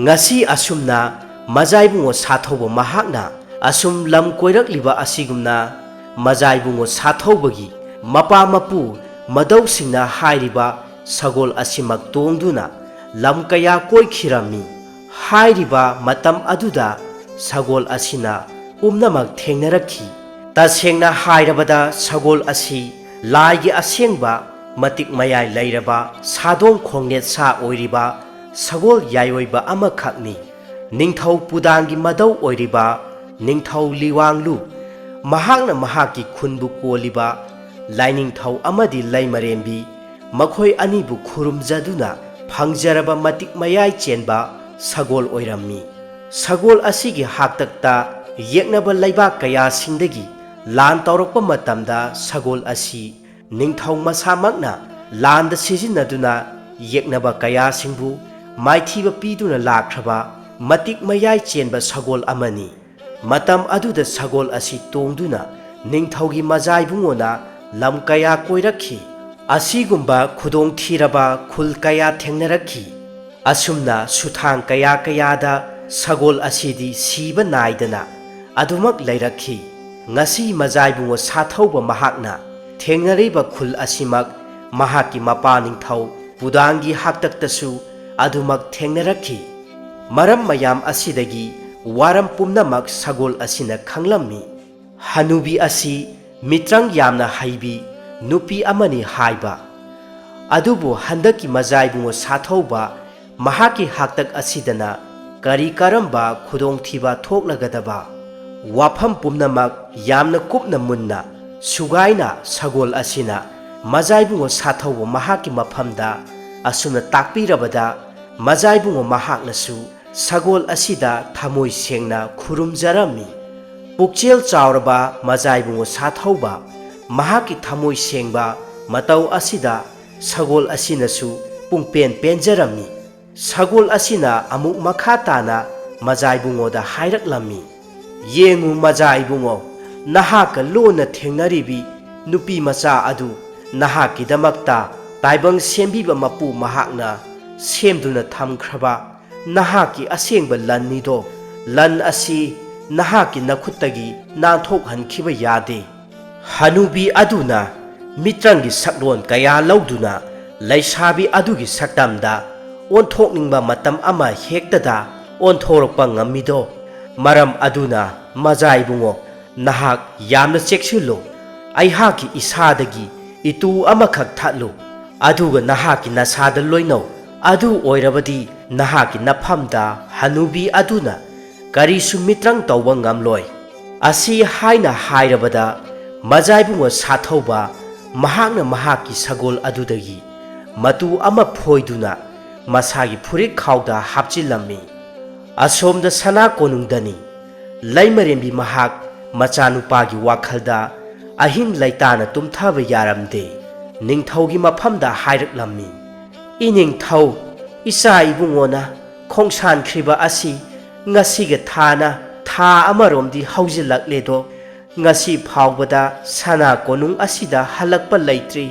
ꯉꯁꯤ ꯑꯁꯨꯝꯅ ꯃꯖꯥꯏꯕꯨꯡꯉꯣ ꯁꯥꯊꯧꯕ ꯃꯍꯥꯛꯅ ꯑꯁꯨꯝ ꯂꯝ ꯀꯣꯏꯔꯛꯂꯤꯕ ꯑꯁꯤꯒꯨꯝꯅ, ꯃꯖꯥꯏꯕꯨꯡꯉꯣ ꯁꯥꯊꯧꯕꯒꯤ ꯃꯄꯥ ꯃꯄꯨ, ꯃꯗꯧꯁꯤꯡꯅ ꯍꯥꯏꯔꯤꯕ ꯁꯒꯣꯜ ꯑꯁꯤꯃꯛ ꯇꯣꯡꯗꯨꯅ ꯂꯝ ꯀꯌꯥ ꯀꯣꯏꯈꯤꯔꯝꯃꯤ꯫ ꯍꯥꯏꯔꯤꯕ ꯃꯇꯝ ꯑꯗꯨꯗ ꯁꯒꯣꯜ ꯑꯁꯤꯅ ꯄꯨꯝꯅꯃꯛ ꯊꯦꯡꯅꯔꯛꯈꯤ꯫ ꯇꯁꯦꯡꯅ ꯍꯥꯏꯔꯕꯗ ꯁꯒꯣꯜ ꯑꯁꯤ ꯂꯥꯏꯒꯤ ꯑꯁꯦꯡꯕ ꯃꯇꯤꯛ ꯃꯌꯥꯏ ꯂꯩꯔꯕ ꯁꯥꯗꯣꯡ ꯈꯣꯡꯅꯦꯠ ꯁꯥ ꯑꯣꯏꯔꯤꯕ ꯁꯒꯣꯜ ꯌꯥꯏꯑꯣꯏꯕ ꯑꯃꯈꯛꯅꯤ꯫ ꯅꯤꯡꯊꯧ ꯄꯨꯗꯥꯡꯒꯤ ꯃꯗꯧ ꯑꯣꯏꯔꯤꯕ ꯅꯤꯡꯊꯧ ꯂꯤꯋꯥꯡꯂꯨ, ꯃꯍꯥꯛꯅ ꯃꯍꯥꯛꯀꯤ ꯈꯨꯟꯕꯨ ꯀꯣꯜꯂꯤꯕ ꯂꯥꯏꯅꯤꯡꯊꯧ ꯑꯃꯗꯤ ꯂꯩꯃꯔꯦꯝꯕꯤ, ꯃꯈꯣꯏ ꯑꯅꯤꯕꯨ ꯈꯨꯔꯨꯝꯖꯗꯨꯅ ꯐꯪꯖꯔꯕ ꯃꯇꯤꯛ ꯃꯌꯥꯏ ꯆꯦꯟꯕ ꯁꯒꯣꯜ ꯑꯣꯏꯔꯝꯃꯤ꯫ ꯁꯒꯣꯜ ꯑꯁꯤꯒꯤ ꯍꯥꯛꯇꯛꯇ ꯌꯦꯛꯅꯕ ꯂꯩꯕꯥꯛ ꯀꯌꯥꯁꯤꯡꯗꯒꯤ ꯂꯥꯟ ꯇꯧꯔꯛꯄ ꯃꯇꯝꯗ ꯁꯒꯣꯜ ꯑꯁꯤ ꯅꯤꯡꯊꯧ ꯃꯁꯥꯃꯛꯅ ꯂꯥꯟꯗ ꯁꯤꯖꯤꯟꯅꯗꯨꯅ ꯌꯦꯛꯅꯕ ꯀꯌꯥꯁꯤꯡꯕꯨ ꯃꯥꯏꯊꯤꯕ ꯄꯤꯗꯨꯅ ꯂꯥꯛꯈ꯭ꯔꯕ ꯃꯇꯤꯛ ꯃꯌꯥꯏ ꯆꯦꯟꯕ ꯁꯒꯣꯜ ꯑꯃꯅꯤ꯫ ꯃꯇꯝ ꯑꯗꯨꯗ ꯁꯒꯣꯜ ꯑꯁꯤ ꯇꯣꯡꯗꯨꯅ ꯅꯤꯡꯊꯧꯒꯤ ꯃꯖꯥꯏꯕꯨꯡꯉꯣꯅ ꯂꯝ ꯀꯌꯥ ꯀꯣꯏꯔꯛꯈꯤ꯫ ꯑꯁꯤꯒꯨꯝꯕ ꯈꯨꯗꯣꯡꯊꯤꯔꯕ ꯈꯨꯜ ꯀꯌꯥ ꯊꯦꯡꯅꯔꯛꯈꯤ꯫ ꯑꯁꯨꯝꯅ ꯁꯨꯊꯥꯡ ꯀꯌꯥ ꯀꯌꯥꯗ ꯁꯒꯣꯜ ꯑꯁꯤꯗꯤ ꯁꯤꯕ ꯅꯥꯏꯗꯅ ꯑꯗꯨꯃꯛ ꯂꯩꯔꯛꯈꯤ꯫ ꯉꯁꯤ ꯃꯖꯥꯏꯕꯨꯡꯉꯣ ꯁꯥꯊꯧꯕ ꯃꯍꯥꯛꯅ ꯊꯦꯡꯅꯔꯤꯕ ꯈꯨꯜ ꯑꯁꯤꯃꯛ ꯃꯍꯥꯛꯀꯤ ꯃꯄꯥ ꯅꯤꯡꯊꯧ ꯄꯨꯗꯥꯡꯒꯤ ꯍꯥꯛꯇꯛꯇꯁꯨ ꯑꯗꯨꯃꯛ ꯊꯦꯡꯅꯔꯛꯈꯤ꯫ ꯃꯔꯝ ꯃꯌꯥꯝ ꯑꯁꯤꯗꯒꯤ ꯋꯥꯔꯝ ꯄꯨꯝꯅꯃꯛ ꯁꯒꯣꯜ ꯑꯁꯤꯅ ꯈꯪꯂꯝꯃꯤ꯫ ꯍꯅꯨꯕꯤ ꯑꯁꯤ ꯃꯤꯇ꯭ꯔꯪ ꯌꯥꯝꯅ ꯍꯩꯕꯤ ꯅꯨꯄꯤ ꯑꯃꯅꯤ ꯍꯥꯏꯕ꯫ ꯑꯗꯨꯕꯨ ꯍꯟꯗꯛꯀꯤ ꯃꯖꯥꯏꯕꯨꯡꯉꯣ ꯁꯥꯊꯧꯕ ꯃꯍꯥꯛꯀꯤ ꯍꯥꯛꯇꯛ ꯑꯁꯤꯗꯅ ꯀꯔꯤ ꯀꯔꯝꯕ ꯈꯨꯗꯣꯡꯊꯤꯕ ꯊꯣꯛꯂꯒꯗꯕ? ꯋꯥꯐꯝ ꯄꯨꯝꯅꯃꯛ ꯌꯥꯝꯅ ꯀꯨꯞꯅ ꯃꯨꯟꯅ ꯁꯨꯒꯥꯏꯅ ꯁꯒꯣꯜ ꯑꯁꯤꯅ ꯃꯖꯥꯏꯕꯨꯡꯉꯣ ꯁꯥꯊꯧꯕ ꯃꯍꯥꯛꯀꯤ ꯃꯐꯝꯗ ꯑꯁꯨꯝꯅ ꯇꯥꯛꯄꯤꯔꯕꯗ, ꯃꯖꯥꯏꯕꯨꯡꯉꯣ ꯃꯍꯥꯛꯅꯁꯨ ꯁꯒꯣꯜ ꯑꯁꯤꯗ ꯊꯃꯣꯏ ꯁꯦꯡꯅ ꯈꯨꯔꯨꯝꯖꯔꯝꯃꯤ꯫ ꯄꯨꯛꯆꯦꯜ ꯆꯥꯎꯔꯕ ꯃꯖꯥꯏꯕꯨꯡꯉꯣ ꯁꯥꯊꯧꯕ ꯃꯍꯥꯛꯀꯤ ꯊꯃꯣꯏ ꯁꯦꯡꯕ ꯃꯇꯧ ꯑꯁꯤꯗ ꯁꯒꯣꯜ ꯑꯁꯤꯅꯁꯨ ꯄꯨꯡꯄꯦꯟ ꯄꯦꯟꯖꯔꯝꯃꯤ꯫ ꯁꯒꯣꯜ ꯑꯁꯤꯅ ꯑꯃꯨꯛ ꯃꯈꯥ ꯇꯥꯅ ꯃꯖꯥꯏꯕꯨꯡꯉꯣꯗ ꯍꯥꯏꯔꯛꯂꯝꯃꯤ, "ꯌꯦꯡꯉꯨ ꯃꯖꯥꯏꯕꯨꯡꯉꯣ, ꯅꯍꯥꯛꯀ ꯂꯣꯟꯅ ꯊꯦꯡꯅꯔꯤꯕꯤ ꯅꯨꯄꯤ ꯃꯆꯥ ꯑꯗꯨ ꯅꯍꯥꯛꯀꯤꯗꯃꯛꯇ ꯇꯥꯏꯕꯪ ꯁꯦꯝꯕꯤꯕ ꯃꯄꯨ ꯃꯍꯥꯛꯅ ꯁꯦꯝꯗꯨꯅ ꯊꯝꯈ꯭ꯔꯕ ꯅꯍꯥꯛꯀꯤ ꯑꯁꯦꯡꯕ ꯂꯟꯅꯤꯗꯣ꯫ ꯂꯟ ꯑꯁꯤ ꯅꯍꯥꯛꯀꯤ ꯅꯈꯨꯠꯇꯒꯤ ꯅꯥꯟꯊꯣꯛꯍꯟꯈꯤꯕ ꯌꯥꯗꯦ꯫" ꯍꯅꯨꯕꯤ ꯑꯗꯨꯅ ꯃꯤꯇ꯭ꯔꯪꯒꯤ ꯁꯛꯂꯣꯟ ꯀꯌꯥ ꯂꯧꯗꯨꯅ ꯂꯩꯁꯥꯕꯤ ꯑꯗꯨꯒꯤ ꯁꯛꯇꯝꯗ ꯑꯣꯟꯊꯣꯛꯅꯤꯡꯕ ꯃꯇꯝ ꯑꯃ ꯍꯦꯛꯇꯗ ꯑꯣꯟꯊꯣꯔꯛꯄ ꯉꯝꯃꯤꯗꯣ꯫ ꯃꯔꯝ ꯑꯗꯨꯅ ꯃꯖꯥꯏꯕꯨꯡꯉꯣ, ꯅꯍꯥꯛ ꯌꯥꯝꯅ ꯆꯦꯛꯁꯤꯜꯂꯨ꯫ ꯑꯩꯍꯥꯛꯀꯤ ꯏꯁꯥꯗꯒꯤ ꯏꯇꯨ ꯑꯃꯈꯛ ꯊꯠꯂꯨ, ꯑꯗꯨꯒ ꯅꯍꯥꯛꯀꯤ ꯅꯁꯥꯗ ꯂꯣꯏꯅꯧ꯫ ꯑꯗꯨ ꯑꯣꯏꯔꯕꯗꯤ ꯅꯍꯥꯛꯀꯤ ꯅꯐꯝꯗ ꯍꯅꯨꯕꯤ ꯑꯗꯨꯅ ꯀꯔꯤꯁꯨ ꯃꯤꯇ꯭ꯔꯪ ꯇꯧꯕ ꯉꯝꯂꯣꯏ꯫ ꯑꯁꯤ ꯍꯥꯏꯅ ꯍꯥꯏꯔꯕꯗ ꯃꯖꯥꯏꯕꯨꯡꯉꯣ ꯁꯥꯊꯧꯕ ꯃꯍꯥꯛꯅ ꯃꯍꯥꯛꯀꯤ ꯁꯒꯣꯜ ꯑꯗꯨꯗꯒꯤ ꯃꯇꯨ ꯑꯃ ꯐꯣꯏꯗꯨꯅ ꯃꯁꯥꯒꯤ ꯐꯨꯔꯤꯠ ꯈꯥꯎꯗ ꯍꯥꯞꯆꯤꯜꯂꯝꯃꯤ꯫ ꯑꯁꯣꯝꯗ ꯁꯅꯥ ꯀꯣꯅꯨꯡꯗꯅꯤ꯫ ꯂꯩꯃꯔꯦꯝꯕꯤ ꯃꯍꯥꯛ ꯃꯆꯥꯅꯨꯄꯥꯒꯤ ꯋꯥꯈꯜꯗ ꯑꯍꯤꯡ ꯂꯩꯇꯥꯅ ꯇꯨꯝꯊꯕ ꯌꯥꯔꯝꯗꯦ꯫ ꯅꯤꯡꯊꯧꯒꯤ ꯃꯐꯝꯗ ꯍꯥꯏꯔꯛꯂꯝꯃꯤ, "ꯏꯅꯤꯡꯊꯧ, ꯏꯆꯥ ꯏꯕꯨꯡꯉꯣꯅ ꯈꯣꯡꯁꯥꯟꯈ꯭ꯔꯤꯕ ꯑꯁꯤ ꯉꯁꯤꯒ ꯊꯥꯅ ꯊꯥ ꯑꯃꯔꯣꯝꯗꯤ ꯍꯧꯖꯤꯜꯂꯛꯂꯦꯗꯣ, ꯉꯁꯤ ꯐꯥꯎꯕꯗ ꯁꯅꯥ ꯀꯣꯅꯨꯡ ꯑꯁꯤꯗ ꯍꯜꯂꯛꯄ ꯂꯩꯇ꯭ꯔꯤ꯫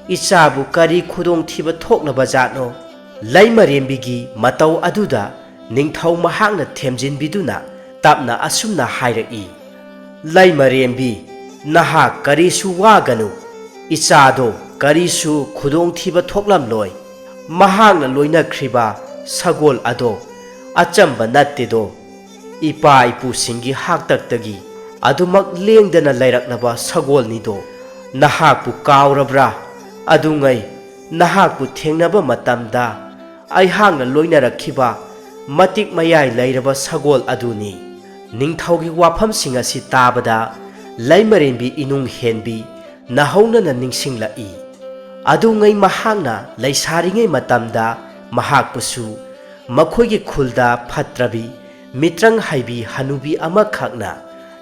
ꯏꯆꯥꯕꯨ ꯀꯔꯤ ꯈꯨꯗꯣꯡꯊꯤꯕ ꯊꯣꯛꯂꯕ ꯖꯥꯠꯅꯣ?" ꯂꯩꯃꯔꯦꯝꯕꯤꯒꯤ ꯃꯇꯧ ꯑꯗꯨꯗ ꯅꯤꯡꯊꯧ ꯃꯍꯥꯛꯅ ꯊꯦꯝꯖꯤꯟꯕꯤꯗꯨꯅ ꯇꯞꯅ ꯑꯁꯨꯝꯅ ꯍꯥꯏꯔꯛꯏ, "ꯂꯩꯃꯔꯦꯝꯕꯤ, ꯅꯍꯥꯛ ꯀꯔꯤꯁꯨ ꯋꯥꯒꯅꯨ꯫ ꯏꯆꯥꯗꯣ ꯀꯔꯤꯁꯨ ꯈꯨꯗꯣꯡꯊꯤꯕ ꯊꯣꯛꯂꯝꯂꯣꯏ꯫ ꯃꯍꯥꯛꯅ ꯂꯣꯏꯅꯈ꯭ꯔꯤꯕ ꯁꯒꯣꯜ ꯑꯗꯣ ꯑꯆꯝꯕ ꯅꯠꯇꯦꯗꯣ꯫ ꯏꯄꯥ ꯏꯄꯨꯁꯤꯡꯒꯤ ꯍꯥꯛꯇꯛꯇꯒꯤ ꯑꯗꯨꯃꯛ ꯂꯦꯡꯗꯅ ꯂꯩꯔꯛꯂꯕ ꯁꯒꯣꯜꯅꯤꯗꯣ꯫ ꯅꯍꯥꯛꯄꯨ ꯀꯥꯎꯔꯕ꯭ꯔꯥ? ꯑꯗꯨꯉꯩ ꯅꯍꯥꯛꯄꯨ ꯊꯦꯡꯅꯕ ꯃꯇꯝꯗ ꯑꯩꯍꯥꯛꯅ ꯂꯣꯏꯅꯔꯛꯈꯤꯕ ꯃꯇꯤꯛ ꯃꯌꯥꯏ ꯂꯩꯔꯕ ꯁꯒꯣꯜ ꯑꯗꯨꯅꯤ꯫ ꯅꯤꯡꯊꯧꯒꯤ ꯋꯥꯐꯝꯁꯤꯡ ꯑꯁꯤ ꯇꯥꯕꯗ ꯂꯩꯃꯔꯦꯟꯕꯤ ꯏꯅꯨꯡ ꯍꯦꯟꯕꯤ ꯅꯧꯍꯧꯅꯅ ꯅꯤꯡꯁꯤꯡꯂꯛꯏ꯫ ꯑꯗꯨꯉꯩ ꯃꯍꯥꯛꯅ ꯂꯩꯁꯥꯔꯤꯉꯩ ꯃꯇꯝꯗ ꯃꯍꯥꯛꯄꯨꯁꯨ ꯃꯈꯣꯏꯒꯤ ꯈꯨꯜꯗ ꯐꯠꯇ꯭ꯔꯕꯤ ꯃꯤꯇ꯭ꯔꯪ ꯍꯩꯕꯤ ꯍꯅꯨꯕꯤ ꯑꯃꯈꯛꯅ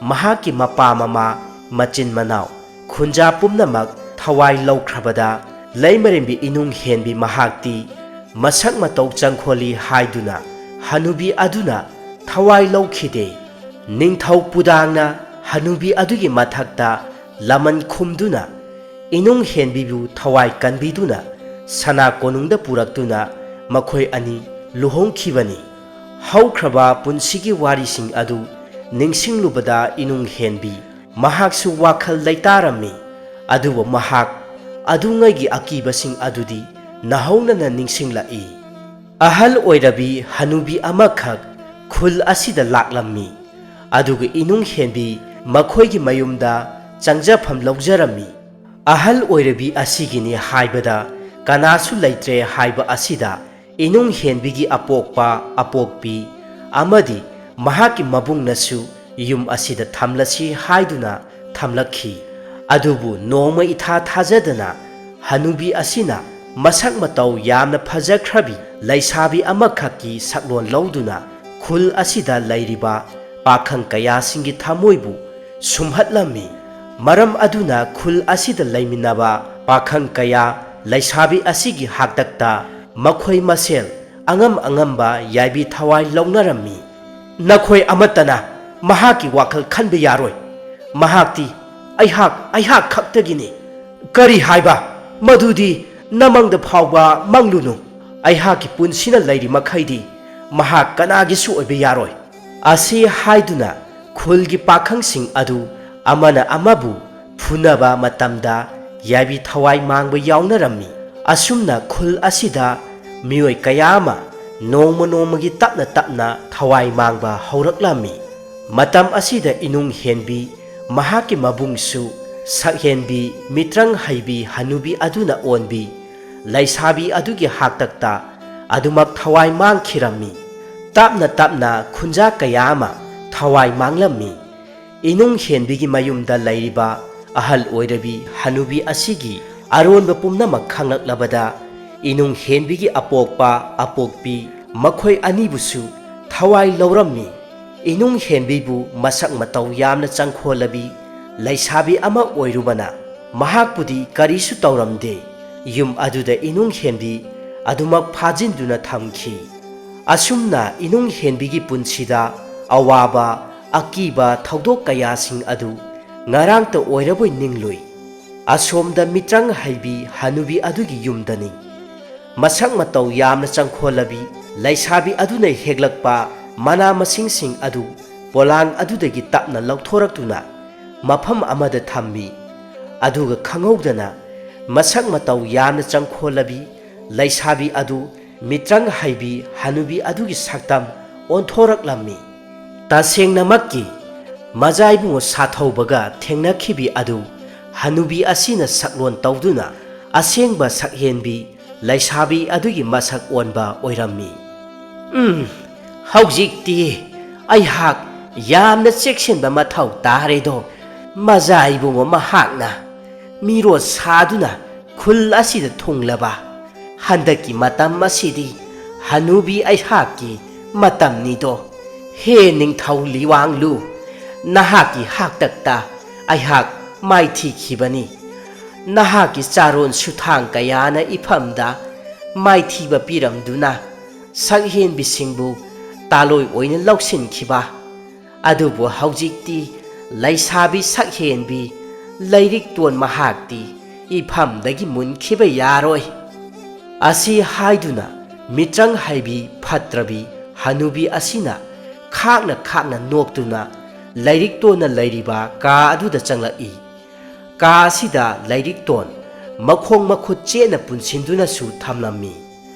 ꯃꯍꯥꯛꯀꯤ ꯃꯄꯥ ꯃꯃꯥ, ꯃꯆꯤꯟ ꯃꯅꯥꯎ, ꯈꯨꯟꯖꯥ ꯄꯨꯝꯅꯃꯛ ꯊꯋꯥꯏ ꯂꯧꯈ꯭ꯔꯕꯗ ꯂꯩꯃꯔꯦꯝꯕꯤ ꯏꯅꯨꯡ ꯍꯦꯟꯕꯤ ꯃꯍꯥꯛꯇꯤ ꯃꯁꯛ ꯃꯇꯧ ꯆꯪꯈꯣꯜꯂꯤ ꯍꯥꯏꯗꯨꯅ ꯍꯅꯨꯕꯤ ꯑꯗꯨꯅ ꯊꯋꯥꯏ ꯂꯧꯈꯤꯗꯦ꯫ ꯅꯤꯡꯊꯧ ꯄꯨꯗꯥꯡꯅ ꯍꯅꯨꯕꯤ ꯑꯗꯨꯒꯤ ꯃꯊꯛꯇ ꯂꯃꯟ ꯈꯨꯝꯗꯨꯅ ꯏꯅꯨꯡ ꯍꯦꯟꯕꯤꯕꯨ ꯊꯋꯥꯏ ꯀꯟꯕꯤꯗꯨꯅ ꯁꯅꯥ ꯀꯣꯅꯨꯡꯗ ꯄꯨꯔꯛꯇꯨꯅ ꯃꯈꯣꯏ ꯑꯅꯤ ꯂꯨꯍꯣꯡꯈꯤꯕꯅꯤ꯫ ꯍꯧꯈ꯭ꯔꯕ ꯄꯨꯟꯁꯤꯒꯤ ꯋꯥꯔꯤꯁꯤꯡ ꯑꯗꯨ ꯅꯤꯡꯁꯤꯡꯂꯨꯕꯗ ꯏꯅꯨꯡ ꯍꯦꯟꯕꯤ ꯃꯍꯥꯛꯁꯨ ꯋꯥꯈꯜ ꯂꯩꯇꯥꯔꯝꯃꯤ꯫ ꯑꯗꯨꯕꯨ ꯃꯍꯥꯛ ꯑꯗꯨꯉꯩꯒꯤ ꯑꯀꯤꯕꯁꯤꯡ ꯑꯗꯨꯗꯤ ꯅꯧꯍꯧꯅꯅ ꯅꯤꯡꯁꯤꯡꯂꯛꯏ꯫ ꯑꯍꯜ ꯑꯣꯏꯔꯕꯤ ꯍꯅꯨꯕꯤ ꯑꯃꯈꯛ ꯈꯨꯜ ꯑꯁꯤꯗ ꯂꯥꯛꯂꯝꯃꯤ꯫ ꯑꯗꯨꯒ ꯏꯅꯨꯡ ꯍꯦꯟꯕꯤ ꯃꯈꯣꯏꯒꯤ ꯃꯌꯨꯝꯗ ꯆꯪꯖꯐꯝ ꯂꯧꯖꯔꯝꯃꯤ꯫ ꯑꯍꯜ ꯑꯣꯏꯔꯕꯤ ꯑꯁꯤꯒꯤꯅꯤ ꯍꯥꯏꯕꯗ ꯀꯅꯥꯁꯨ ꯂꯩꯇ꯭ꯔꯦ ꯍꯥꯏꯕ ꯑꯁꯤꯗ ꯏꯅꯨꯡ ꯍꯦꯟꯕꯤꯒꯤ ꯑꯄꯣꯛꯄ ꯑꯄꯣꯛꯄꯤ ꯑꯃꯗꯤ ꯃꯍꯥꯛꯀꯤ ꯃꯕꯨꯡꯅꯁꯨ ꯌꯨꯝ ꯑꯁꯤꯗ ꯊꯝꯂꯁꯤ ꯍꯥꯏꯗꯨꯅ ꯊꯝꯂꯛꯈꯤ꯫ ꯑꯗꯨꯕꯨ ꯅꯣꯡꯃ ꯏꯊꯥ ꯊꯥꯖꯗꯅ ꯍꯅꯨꯕꯤ ꯑꯁꯤꯅ ꯃꯁꯛ ꯃꯇꯧ ꯌꯥꯝꯅ ꯐꯖꯈ꯭ꯔꯕꯤ ꯂꯩꯁꯥꯕꯤ ꯑꯃꯈꯛꯀꯤ ꯁꯛꯂꯣꯟ ꯂꯧꯗꯨꯅ ꯈꯨꯜ ꯑꯁꯤꯗ ꯂꯩꯔꯤꯕ ꯄꯥꯈꯪ ꯀꯌꯥꯁꯤꯡꯒꯤ ꯊꯃꯣꯏꯕꯨ ꯁꯨꯝꯍꯠꯂꯝꯃꯤ꯫ ꯃꯔꯝ ꯑꯗꯨꯅ ꯈꯨꯜ ꯑꯁꯤꯗ ꯂꯩꯃꯤꯟꯅꯕ ꯄꯥꯈꯪ ꯀꯌꯥ ꯂꯩꯁꯥꯕꯤ ꯑꯁꯤꯒꯤ ꯍꯥꯛꯇꯛꯇ ꯃꯈꯣꯏ ꯃꯁꯦꯜ ꯑꯉꯝ ꯑꯉꯝꯕ ꯌꯥꯏꯕꯤ ꯊꯋꯥꯏ ꯂꯧꯅꯔꯝꯃꯤ꯫ "ꯅꯈꯣꯏ ꯑꯃꯠꯇꯅ ꯃꯍꯥꯛꯀꯤ ꯋꯥꯈꯜ ꯈꯟꯕ ꯌꯥꯔꯣꯏ꯫ ꯃꯍꯥꯛꯇꯤ ꯑꯩꯍꯥꯛ, ꯑꯩꯍꯥꯛ ꯈꯛꯇꯒꯤꯅꯤ꯫" "ꯀꯔꯤ ꯍꯥꯏꯕ? ꯃꯗꯨꯗꯤ ꯅꯃꯪꯗ ꯐꯥꯎꯕ ꯃꯪꯂꯨꯅꯨ꯫ ꯑꯩꯍꯥꯛꯀꯤ ꯄꯨꯟꯁꯤꯅ ꯂꯩꯔꯤ ꯃꯈꯩꯗꯤ ꯃꯍꯥꯛ ꯀꯅꯥꯒꯤꯁꯨ ꯑꯣꯏꯕ ꯌꯥꯔꯣꯏ꯫" ꯑꯁꯤ ꯍꯥꯏꯗꯨꯅ ꯈꯨꯜꯒꯤ ꯄꯥꯈꯪꯁꯤꯡ ꯑꯗꯨ ꯑꯃꯅ ꯑꯃꯕꯨ ꯐꯨꯅꯕ ꯃꯇꯝꯗ ꯌꯥꯏꯕꯤ ꯊꯋꯥꯏ ꯃꯥꯡꯕ ꯌꯥꯎꯅꯔꯝꯃꯤ꯫ ꯑꯁꯨꯝꯅ ꯈꯨꯜ ꯑꯁꯤꯗ ꯃꯤꯑꯣꯏ ꯀꯌꯥ ꯑꯃ ꯅꯣꯡꯃ ꯅꯣꯡꯃꯒꯤ ꯇꯞꯅ ꯇꯞꯅ ꯊꯋꯥꯏ ꯃꯥꯡꯕ ꯍꯧꯔꯛꯂꯝꯃꯤ꯫ ꯃꯇꯝ ꯑꯁꯤꯗ ꯏꯅꯨꯡ ꯍꯦꯟꯕꯤ ꯃꯍꯥꯛꯀꯤ ꯃꯕꯨꯡꯁꯨ ꯁꯛꯍꯦꯟꯕꯤ ꯃꯤꯇ꯭ꯔꯪ ꯍꯩꯕꯤ ꯍꯅꯨꯕꯤ ꯑꯗꯨꯅ ꯑꯣꯟꯕꯤ ꯂꯩꯁꯥꯕꯤ ꯑꯗꯨꯒꯤ ꯍꯥꯛꯇꯛꯇ ꯑꯗꯨꯃꯛ ꯊꯋꯥꯏ ꯃꯥꯡꯈꯤꯔꯝꯃꯤ꯫ ꯇꯞꯅ ꯇꯞꯅ ꯈꯨꯟꯖꯥ ꯀꯌꯥ ꯑꯃ ꯊꯋꯥꯏ ꯃꯥꯡꯂꯝꯃꯤ꯫ ꯏꯅꯨꯡ ꯍꯦꯟꯕꯤꯒꯤ ꯃꯌꯨꯝꯗ ꯂꯩꯔꯤꯕ ꯑꯍꯜ ꯑꯣꯏꯔꯕꯤ ꯍꯅꯨꯕꯤ ꯑꯁꯤꯒꯤ ꯑꯔꯣꯟꯕ ꯄꯨꯝꯅꯃꯛ ꯈꯪꯂꯛꯂꯕꯗ, ꯏꯅꯨꯡ ꯍꯦꯟꯕꯤꯒꯤ ꯑꯄꯣꯛꯄ ꯑꯄꯣꯛꯄꯤ ꯃꯈꯣꯏ ꯑꯅꯤꯕꯨꯁꯨ ꯊꯋꯥꯏ ꯂꯧꯔꯝꯃꯤ꯫ ꯏꯅꯨꯡ ꯍꯦꯟꯕꯤꯕꯨ ꯃꯁꯛ ꯃꯇꯧ ꯌꯥꯝꯅ ꯆꯪꯈꯣꯜꯂꯕꯤ ꯂꯩꯁꯥꯕꯤ ꯑꯃ ꯑꯣꯏꯔꯨꯕꯅ, ꯃꯍꯥꯛꯄꯨꯗꯤ ꯀꯔꯤꯁꯨ ꯇꯧꯔꯝꯗꯦ꯫ ꯌꯨꯝ ꯑꯗꯨꯗ ꯏꯅꯨꯡ ꯍꯦꯟꯕꯤ ꯑꯗꯨꯃꯛ ꯐꯥꯖꯤꯟꯗꯨꯅ ꯊꯝꯈꯤ꯫ ꯑꯁꯨꯝꯅ ꯏꯅꯨꯡ ꯍꯦꯟꯕꯤꯒꯤ ꯄꯨꯟꯁꯤꯗ ꯑꯋꯥꯕ, ꯑꯀꯤꯕ ꯊꯧꯗꯣꯛ ꯀꯌꯥꯁꯤꯡ ꯑꯗꯨ ꯉꯔꯥꯡꯇ ꯑꯣꯏꯔꯕꯣꯏ ꯅꯤꯡꯂꯨꯏ꯫ ꯑꯁꯣꯝꯗ ꯃꯤꯇ꯭ꯔꯪ ꯍꯩꯕꯤ ꯍꯅꯨꯕꯤ ꯑꯗꯨꯒꯤ ꯌꯨꯝꯗꯅꯤ꯫ ꯃꯁꯛ ꯃꯇꯧ ꯌꯥꯝꯅ ꯆꯪꯈꯣꯜꯂꯕꯤ ꯂꯩꯁꯥꯕꯤ ꯑꯗꯨꯅ ꯍꯦꯛꯂꯛꯄ ꯃꯅꯥ ꯃꯁꯤꯡꯁꯤꯡ ꯑꯗꯨ ꯄꯣꯂꯥꯡ ꯑꯗꯨꯗꯒꯤ ꯇꯞꯅ ꯂꯧꯊꯣꯔꯛꯇꯨꯅ ꯃꯐꯝ ꯑꯃꯗ ꯊꯝꯃꯤ꯫ ꯑꯗꯨꯒ ꯈꯪꯍꯧꯗꯅ ꯃꯁꯛ ꯃꯇꯧ ꯌꯥꯝꯅ ꯆꯪꯈꯣꯜꯂꯕꯤ ꯂꯩꯁꯥꯕꯤ ꯑꯗꯨ ꯃꯤꯇ꯭ꯔꯪ ꯍꯩꯕꯤ ꯍꯅꯨꯕꯤ ꯑꯗꯨꯒꯤ ꯁꯛꯇꯝ ꯑꯣꯟꯊꯣꯔꯛꯂꯝꯃꯤ꯫ ꯇꯁꯦꯡꯅꯃꯛꯀꯤ ꯃꯖꯥ ꯏꯕꯨꯡꯉꯣ ꯁꯥꯊꯧꯕꯒ ꯊꯦꯡꯅꯈꯤꯕꯤ ꯑꯗꯨ ꯍꯅꯨꯕꯤ ꯑꯁꯤꯅ ꯁꯛꯂꯣꯟ ꯇꯧꯗꯨꯅ ꯑꯁꯦꯡꯕ ꯁꯛꯍꯦꯟꯕꯤ ꯂꯩꯁꯥꯕꯤ ꯑꯗꯨꯒꯤ ꯃꯁꯛ ꯑꯣꯟꯕ ꯑꯣꯏꯔꯝꯃꯤ꯫ "ꯎꯝ, ꯍꯧꯖꯤꯛꯇꯤ ꯑꯩꯍꯥꯛ ꯌꯥꯝꯅ ꯆꯦꯛꯁꯤꯟꯕ ꯃꯊꯧ ꯇꯥꯔꯦꯗꯣ꯫ ꯃꯖꯥ ꯏꯕꯨꯡꯉꯣ ꯃꯍꯥꯛꯅ ꯃꯤꯔꯣꯜ ꯁꯥꯗꯨꯅ ꯈꯨꯜ ꯑꯁꯤꯗ ꯊꯨꯡꯂꯕ ꯍꯟꯗꯛꯀꯤ ꯃꯇꯝ ꯑꯁꯤꯗꯤ ꯍꯅꯨꯕꯤ ꯑꯩꯍꯥꯛꯀꯤ ꯃꯇꯝꯅꯤꯗꯣ꯫ ꯍꯦ ꯅꯤꯡꯊꯧ ꯂꯤꯋꯥꯡꯂꯨ, ꯅꯍꯥꯛꯀꯤ ꯍꯥꯛꯇꯛꯇ ꯑꯩꯍꯥꯛ ꯃꯥꯏꯊꯤꯈꯤꯕꯅꯤ꯫ ꯅꯍꯥꯛꯀꯤ ꯆꯥꯔꯣꯟ ꯁꯨꯊꯥꯡ ꯀꯌꯥꯅ ꯏꯐꯝꯗ ꯃꯥꯏꯊꯤꯕ ꯄꯤꯔꯝꯗꯨꯅ ꯁꯛꯍꯦꯟꯕꯤꯁꯤꯡꯕꯨ ꯇꯥꯂꯣꯏ ꯑꯣꯏꯅ ꯂꯧꯁꯤꯟꯈꯤꯕ꯫ ꯑꯗꯨꯕꯨ ꯍꯧꯖꯤꯛꯇꯤ ꯂꯩꯁꯥꯕꯤ ꯁꯛꯍꯦꯟꯕꯤ ꯂꯩꯔꯤꯛꯇꯣꯟ ꯃꯍꯥꯛꯇꯤ ꯏꯐꯝꯗꯒꯤ ꯃꯨꯟꯈꯤꯕ ꯌꯥꯔꯣꯏ" ꯑꯁꯤ ꯍꯥꯏꯗꯨꯅ ꯃꯤꯇ꯭ꯔꯪ ꯍꯩꯕꯤ ꯐꯠꯇ꯭ꯔꯕꯤ ꯍꯅꯨꯕꯤ ꯑꯁꯤꯅ ꯈꯥꯛꯅ ꯈꯥꯛꯅ ꯅꯣꯛꯇꯨꯅ ꯂꯩꯔꯤꯛꯇꯣꯟꯅ ꯂꯩꯔꯤꯕ ꯀꯥ ꯑꯗꯨꯗ ꯆꯪꯂꯛꯏ꯫ ꯀꯥ ꯑꯁꯤꯗ ꯂꯩꯔꯤꯛꯇꯣꯟ ꯃꯈꯣꯡ ꯃꯈꯨꯠ ꯆꯦꯠꯅ ꯄꯨꯟꯁꯤꯟꯗꯨꯅꯁꯨ ꯊꯝꯂꯝꯃꯤ꯫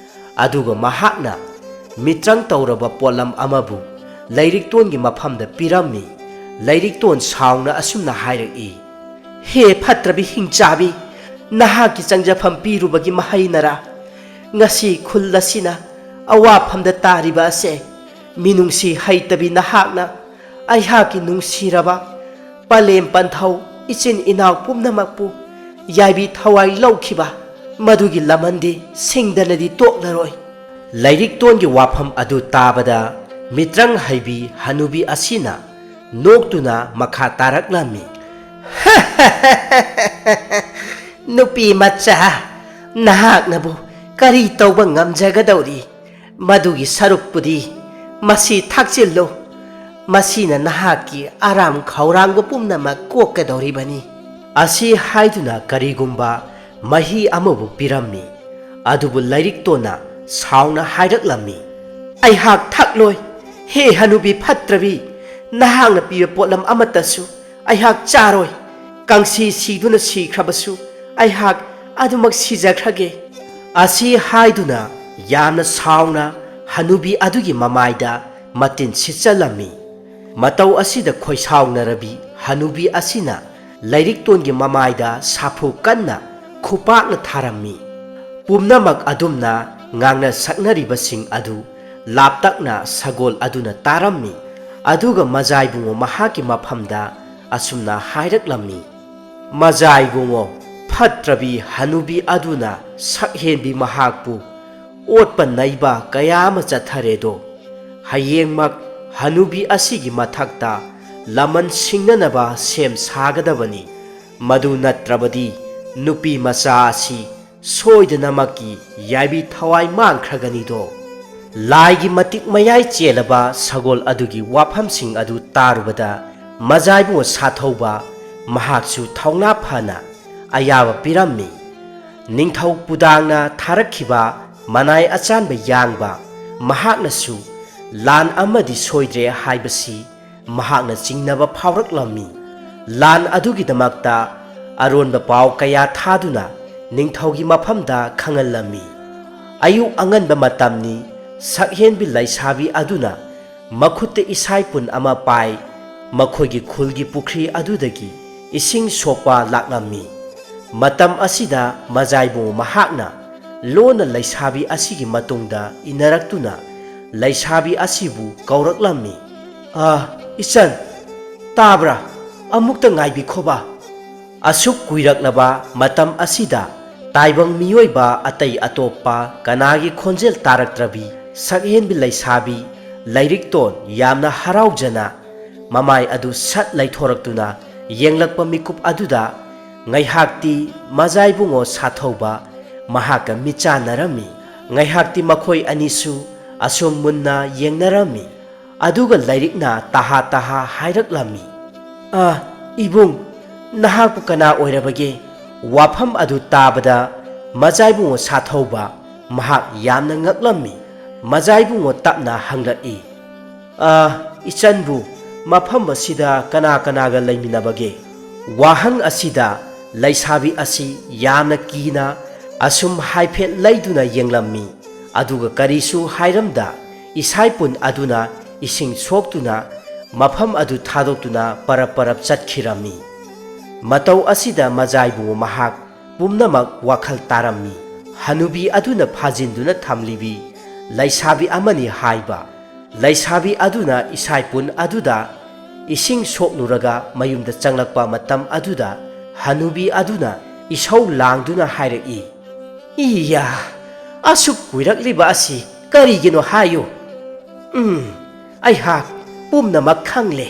ꯑꯗꯨꯒ ꯃꯍꯥꯛꯅ ꯃꯤꯇ꯭ꯔꯪ ꯇꯧꯔꯕ ꯄꯣꯠꯂꯝ ꯑꯃꯕꯨ ꯂꯩꯔꯤꯛꯇꯣꯟꯒꯤ ꯃꯐꯝꯗ ꯄꯤꯔꯝꯃꯤ꯫ ꯂꯩꯔꯤꯛꯇꯣꯟ ꯁꯥꯎꯅ ꯑꯁꯨꯝꯅ ꯍꯥꯏꯔꯛꯏ, "ꯍꯦ ꯐꯠꯇ꯭ꯔꯕꯤ ꯍꯤꯡꯆꯥꯕꯤ, ꯅꯍꯥꯛꯀꯤ ꯆꯪꯖꯐꯝ ꯄꯤꯔꯨꯕꯒꯤ ꯃꯍꯩꯅꯔꯥ ꯉꯁꯤ ꯈꯨꯜ ꯑꯁꯤꯅ ꯑꯋꯥꯐꯝꯗ ꯇꯥꯔꯤꯕ ꯑꯁꯦ? ꯃꯤꯅꯨꯡꯁꯤ ꯍꯩꯇꯕꯤ ꯅꯍꯥꯛꯅ ꯑꯩꯍꯥꯛꯀꯤ ꯅꯨꯡꯁꯤꯔꯕ ꯄꯂꯦꯝ ꯄꯟꯊꯧ ꯏꯆꯤꯟ ꯏꯅꯥꯎ ꯄꯨꯝꯅꯃꯛꯄꯨ ꯌꯥꯏꯕꯤ ꯊꯋꯥꯏ ꯂꯧꯈꯤꯕ, ꯃꯗꯨꯒꯤ ꯂꯃꯟꯗꯤ ꯁꯤꯡꯗꯅꯗꯤ ꯇꯣꯛꯂꯔꯣꯏ꯫ ꯂꯥꯏꯔꯤꯛꯇꯣꯟꯒꯤ ꯋꯥꯐꯝ ꯑꯗꯨ ꯇꯥꯕꯗ ꯃꯤꯇ꯭ꯔꯪ ꯍꯩꯕꯤ ꯍꯅꯨꯕꯤ ꯑꯁꯤꯅ ꯅꯣꯛꯇꯨꯅ ꯃꯈꯥ ꯇꯥꯔꯛꯂꯝꯃꯤ꯫ "ꯅꯨꯄꯤ ꯃꯆꯥ, ꯅꯍꯥꯛꯅꯕꯨ ꯀꯔꯤ ꯇꯧꯕ ꯉꯝꯖꯒꯗꯧꯔꯤ? ꯃꯗꯨꯒꯤ ꯁꯔꯨꯛꯄꯨꯗꯤ ꯃꯁꯤ ꯊꯛꯆꯤꯜꯂꯨ꯫ ꯃꯁꯤꯅ ꯅꯍꯥꯛꯀꯤ ꯑꯔꯥꯝ ꯈꯧꯔꯥꯡꯕ ꯄꯨꯝꯅꯃꯛ ꯀꯣꯛꯀꯗꯧꯔꯤꯕꯅꯤ"꯫ ꯑꯁꯤ ꯍꯥꯏꯗꯨꯅ ꯀꯔꯤꯒꯨꯝꯕ ꯃꯍꯤ ꯑꯃꯕꯨ ꯄꯤꯔꯝꯃꯤ꯫ ꯑꯗꯨꯕꯨ ꯂꯥꯏꯔꯤꯛꯇꯣꯟꯅ ꯁꯥꯎꯅ ꯍꯥꯏꯔꯛꯂꯝꯃꯤ, "ꯑꯩꯍꯥꯛ ꯊꯛꯂꯣꯏ꯫ ꯍꯦ ꯍꯅꯨꯕꯤ ꯐꯠꯇ꯭ꯔꯕꯤ, ꯅꯍꯥꯛꯅ ꯄꯤꯕ ꯄꯣꯠꯂꯝ ꯑꯃꯠꯇꯁꯨ ꯑꯩꯍꯥꯛ ꯆꯥꯔꯣꯏ꯫ ꯀꯥꯡꯁꯤ ꯁꯤꯗꯨꯅ ꯁꯤꯈ꯭ꯔꯕꯁꯨ ꯑꯩꯍꯥꯛ ꯑꯗꯨꯃꯛ ꯁꯤꯖꯈ꯭ꯔꯒꯦ"꯫ ꯑꯁꯤ ꯍꯥꯏꯗꯨꯅ ꯌꯥꯝꯅ ꯁꯥꯎꯅ ꯍꯅꯨꯕꯤ ꯑꯗꯨꯒꯤ ꯃꯃꯥꯏꯗ ꯃꯇꯤꯟ ꯁꯤꯠꯆꯜꯂꯝꯃꯤ꯫ ꯃꯇꯧ ꯑꯁꯤꯗ ꯈꯣꯏꯁꯥꯎꯅꯔꯕꯤ ꯍꯅꯨꯕꯤ ꯑꯁꯤꯅ ꯂꯥꯏꯔꯤꯛꯇꯣꯟꯒꯤ ꯃꯃꯥꯏꯗ ꯁꯥꯐꯨ ꯀꯟꯅ ꯈꯨꯄꯥꯛꯅ ꯊꯥꯔꯝꯃꯤ꯫ ꯄꯨꯝꯅꯃꯛ ꯑꯗꯨꯝꯅ ꯉꯥꯡꯅ ꯁꯛꯅꯔꯤꯕꯁꯤꯡ ꯑꯗꯨ ꯂꯥꯞꯇꯛꯅ ꯁꯒꯣꯜ ꯑꯗꯨꯅ ꯇꯥꯔꯝꯃꯤ꯫ ꯑꯗꯨꯒ ꯃꯖꯥꯏꯕꯨꯡꯉꯣ ꯃꯍꯥꯛꯀꯤ ꯃꯐꯝꯗ ꯑꯁꯨꯝꯅ ꯍꯥꯏꯔꯛꯂꯝꯃꯤ, "ꯃꯖꯥꯏꯕꯨꯡꯉꯣ, ꯐꯠꯇ꯭ꯔꯕꯤ ꯍꯅꯨꯕꯤ ꯑꯗꯨꯅ ꯁꯛꯍꯦꯟꯕꯤ ꯃꯍꯥꯛꯄꯨ ꯑꯣꯠꯄ ꯅꯩꯕ ꯀꯌꯥ ꯑꯃ ꯆꯠꯊꯔꯦꯗꯣ꯫ ꯍꯌꯦꯡꯃꯛ ꯍꯅꯨꯕꯤ ꯑꯁꯤꯒꯤ ꯃꯊꯛꯇ ꯂꯃꯟ ꯁꯤꯡꯅꯅꯕ ꯁꯦꯝ ꯁꯥꯒꯗꯕꯅꯤ꯫ ꯃꯗꯨ ꯅꯠꯇ꯭ꯔꯕꯗꯤ ꯅꯨꯄꯤ ꯃꯆꯥ ꯑꯁꯤ ꯁꯣꯏꯗꯅꯃꯛꯀꯤ ꯌꯥꯏꯕꯤ ꯊꯋꯥꯏ ꯃꯥꯡꯈ꯭ꯔꯒꯅꯤꯗꯣ"꯫ ꯂꯥꯏꯒꯤ ꯃꯇꯤꯛ ꯃꯌꯥꯏ ꯆꯦꯜꯂꯕ ꯁꯒꯣꯜ ꯑꯗꯨꯒꯤ ꯋꯥꯐꯝꯁꯤꯡ ꯑꯗꯨ ꯇꯥꯔꯨꯕꯗ ꯃꯖꯥꯏꯕꯨ ꯁꯥꯊꯧꯕ ꯃꯍꯥꯛꯁꯨ ꯊꯧꯅꯥ ꯐꯅ ꯑꯌꯥꯕ ꯄꯤꯔꯝꯃꯤ꯫ ꯅꯤꯡꯊꯧ ꯄꯨꯗꯥꯡꯅ ꯊꯥꯔꯛꯈꯤꯕ ꯃꯅꯥꯏ ꯑꯆꯥꯟꯕ ꯌꯥꯡꯕ ꯃꯍꯥꯛꯅꯁꯨ ꯂꯥꯟ ꯑꯃꯗꯤ ꯁꯣꯏꯗ꯭ꯔꯦ ꯍꯥꯏꯕꯁꯤ ꯃꯍꯥꯛꯅ ꯆꯤꯡꯅꯕ ꯐꯥꯎꯔꯛꯂꯝꯃꯤ꯫ ꯂꯥꯟ ꯑꯗꯨꯒꯤꯗꯃꯛꯇ ꯑꯔꯣꯟꯕ ꯄꯥꯎ ꯀꯌꯥ ꯊꯥꯗꯨꯅ ꯅꯤꯡꯊꯧꯒꯤ ꯃꯐꯝꯗ ꯈꯪꯍꯜꯂꯝꯃꯤ꯫ ꯑꯌꯨꯛ ꯑꯉꯟꯕ ꯃꯇꯝꯅꯤ꯫ ꯁꯛꯍꯦꯟꯕꯤ ꯂꯩꯁꯥꯕꯤ ꯑꯗꯨꯅ ꯃꯈꯨꯠꯇ ꯏꯁꯥꯏꯄꯨꯟ ꯑꯃ ꯄꯥꯏ꯫ ꯃꯈꯣꯏꯒꯤ ꯈꯨꯜꯒꯤ ꯄꯨꯈ꯭ꯔꯤ ꯑꯗꯨꯗꯒꯤ ꯏꯁꯤꯡ ꯁꯣꯛꯄ ꯂꯥꯛꯂꯝꯃꯤ꯫ ꯃꯇꯝ ꯑꯁꯤꯗ ꯃꯖꯥꯏꯕꯨꯡ ꯃꯍꯥꯛꯅ ꯂꯣꯟꯅ ꯂꯩꯁꯥꯕꯤ ꯑꯁꯤꯒꯤ ꯃꯇꯨꯡꯗ ꯏꯟꯅꯔꯛꯇꯨꯅ ꯂꯩꯁꯥꯕꯤ ꯑꯁꯤꯕꯨ ꯀꯧꯔꯛꯂꯝꯃꯤ꯫ "ꯑ, ꯏꯆꯟ, ꯇꯥꯕ꯭ꯔꯥ? ꯑꯃꯨꯛꯇ ꯉꯥꯏꯕꯤꯈꯣꯕ꯫" ꯑꯁꯨꯛ ꯀꯨꯏꯔꯛꯂꯕ ꯃꯇꯝ ꯑꯁꯤꯗ ꯇꯥꯏꯕꯪ ꯃꯤꯑꯣꯏꯕ ꯑꯇꯩ ꯑꯇꯣꯞꯄ ꯀꯅꯥꯒꯤ ꯈꯣꯟꯖꯦꯜ ꯇꯥꯔꯛꯇ꯭ꯔꯕꯤ ꯁꯛꯍꯦꯟꯕꯤ ꯂꯩꯁꯥꯕꯤ ꯂꯥꯏꯔꯤꯛꯇꯣꯟ ꯌꯥꯝꯅ ꯍꯔꯥꯎꯖꯅ ꯃꯃꯥꯏ ꯑꯗꯨ ꯁꯠ ꯂꯩꯊꯣꯔꯛꯇꯨꯅ ꯌꯦꯡꯂꯛꯄ ꯃꯤꯀꯨꯞ ꯑꯗꯨꯗ ꯉꯥꯏꯍꯥꯛꯇꯤ ꯃꯖꯥꯏꯕꯨꯡꯉꯣ ꯁꯥꯊꯧꯕ ꯃꯍꯥꯛꯀ ꯃꯤꯠꯆꯥꯟꯅꯔꯝꯃꯤ꯫ ꯉꯥꯏꯍꯥꯛꯇꯤ ꯃꯈꯣꯏ ꯑꯅꯤꯁꯨ ꯑꯁꯨꯝ ꯃꯨꯟꯅ ꯌꯦꯡꯅꯔꯝꯃꯤ꯫ ꯑꯗꯨꯒ ꯂꯥꯏꯔꯤꯛꯅ ꯇꯍꯥ ꯇꯍꯥ ꯍꯥꯏꯔꯛꯂꯝꯃꯤ꯫ "ꯑ, ꯏꯕꯨꯡ, ꯅꯍꯥꯛꯄꯨ ꯀꯅꯥ ꯑꯣꯏꯔꯕꯒꯦ?" ꯋꯥꯐꯝ ꯑꯗꯨ ꯇꯥꯕꯗ ꯃꯖꯥꯏꯕꯨꯡꯉꯣ ꯁꯥꯊꯧꯕ ꯃꯍꯥꯛ ꯌꯥꯝꯅ ꯉꯛꯂꯝꯃꯤ꯫ ꯃꯖꯥꯏꯕꯨꯡꯉꯣ ꯇꯞꯅ ꯍꯪꯂꯛꯏ, "ꯑ, ꯏꯆꯟꯕꯨ ꯃꯐꯝ ꯑꯁꯤꯗ ꯀꯅꯥ ꯀꯅꯥꯒ ꯂꯩꯃꯤꯟꯅꯕꯒꯦ?" ꯋꯥꯍꯪ ꯑꯁꯤꯗ ꯂꯩꯁꯥꯕꯤ ꯑꯁꯤ ꯌꯥꯝꯅ ꯀꯤꯅ ꯑꯁꯨꯝ ꯍꯥꯏꯐꯦꯠ ꯂꯩꯗꯨꯅ ꯌꯦꯡꯂꯝꯃꯤ꯫ ꯑꯗꯨꯒ ꯀꯔꯤꯁꯨ ꯍꯥꯏꯔꯝꯗ ꯏꯁꯥꯏꯄꯨꯟ ꯑꯗꯨꯅ ꯏꯁꯤꯡ ꯁꯣꯛꯇꯨꯅ ꯃꯐꯝ ꯑꯗꯨ ꯊꯥꯗꯣꯛꯇꯨꯅ ꯄꯔꯞ ꯄꯔꯞ ꯆꯠꯈꯤꯔꯝꯃꯤ꯫ ꯃꯇꯧ ꯑꯁꯤꯗ ꯃꯖꯥꯏꯕꯨ ꯃꯍꯥꯛ ꯄꯨꯝꯅꯃꯛ ꯋꯥꯈꯜ ꯇꯥꯔꯝꯃꯤ꯫ ꯍꯅꯨꯕꯤ ꯑꯗꯨꯅ ꯐꯥꯖꯤꯟꯗꯨꯅ ꯊꯝꯂꯤꯕꯤ ꯂꯩꯁꯥꯕꯤ ꯑꯃꯅꯤ ꯍꯥꯏꯕ꯫ ꯂꯩꯁꯥꯕꯤ ꯑꯗꯨꯅ ꯏꯁꯥꯏꯄꯨꯟ ꯑꯗꯨꯗ ꯏꯁꯤꯡ ꯁꯣꯛꯂꯨꯔꯒ ꯃꯌꯨꯝꯗ ꯆꯪꯂꯛꯄ ꯃꯇꯝ ꯑꯗꯨꯗ ꯍꯅꯨꯕꯤ ꯑꯗꯨꯅ ꯏꯁꯧ ꯂꯥꯡꯗꯨꯅ ꯍꯥꯏꯔꯛꯏ, "ꯏꯌꯥ, ꯑꯁꯨꯛ ꯀꯨꯏꯔꯛꯂꯤꯕ ꯑꯁꯤ ꯀꯔꯤꯒꯤꯅꯣ ꯍꯥꯏꯌꯨ? ꯎꯝ, ꯑꯩꯍꯥꯛ ꯄꯨꯝꯅꯃꯛ ꯈꯪꯂꯦ꯫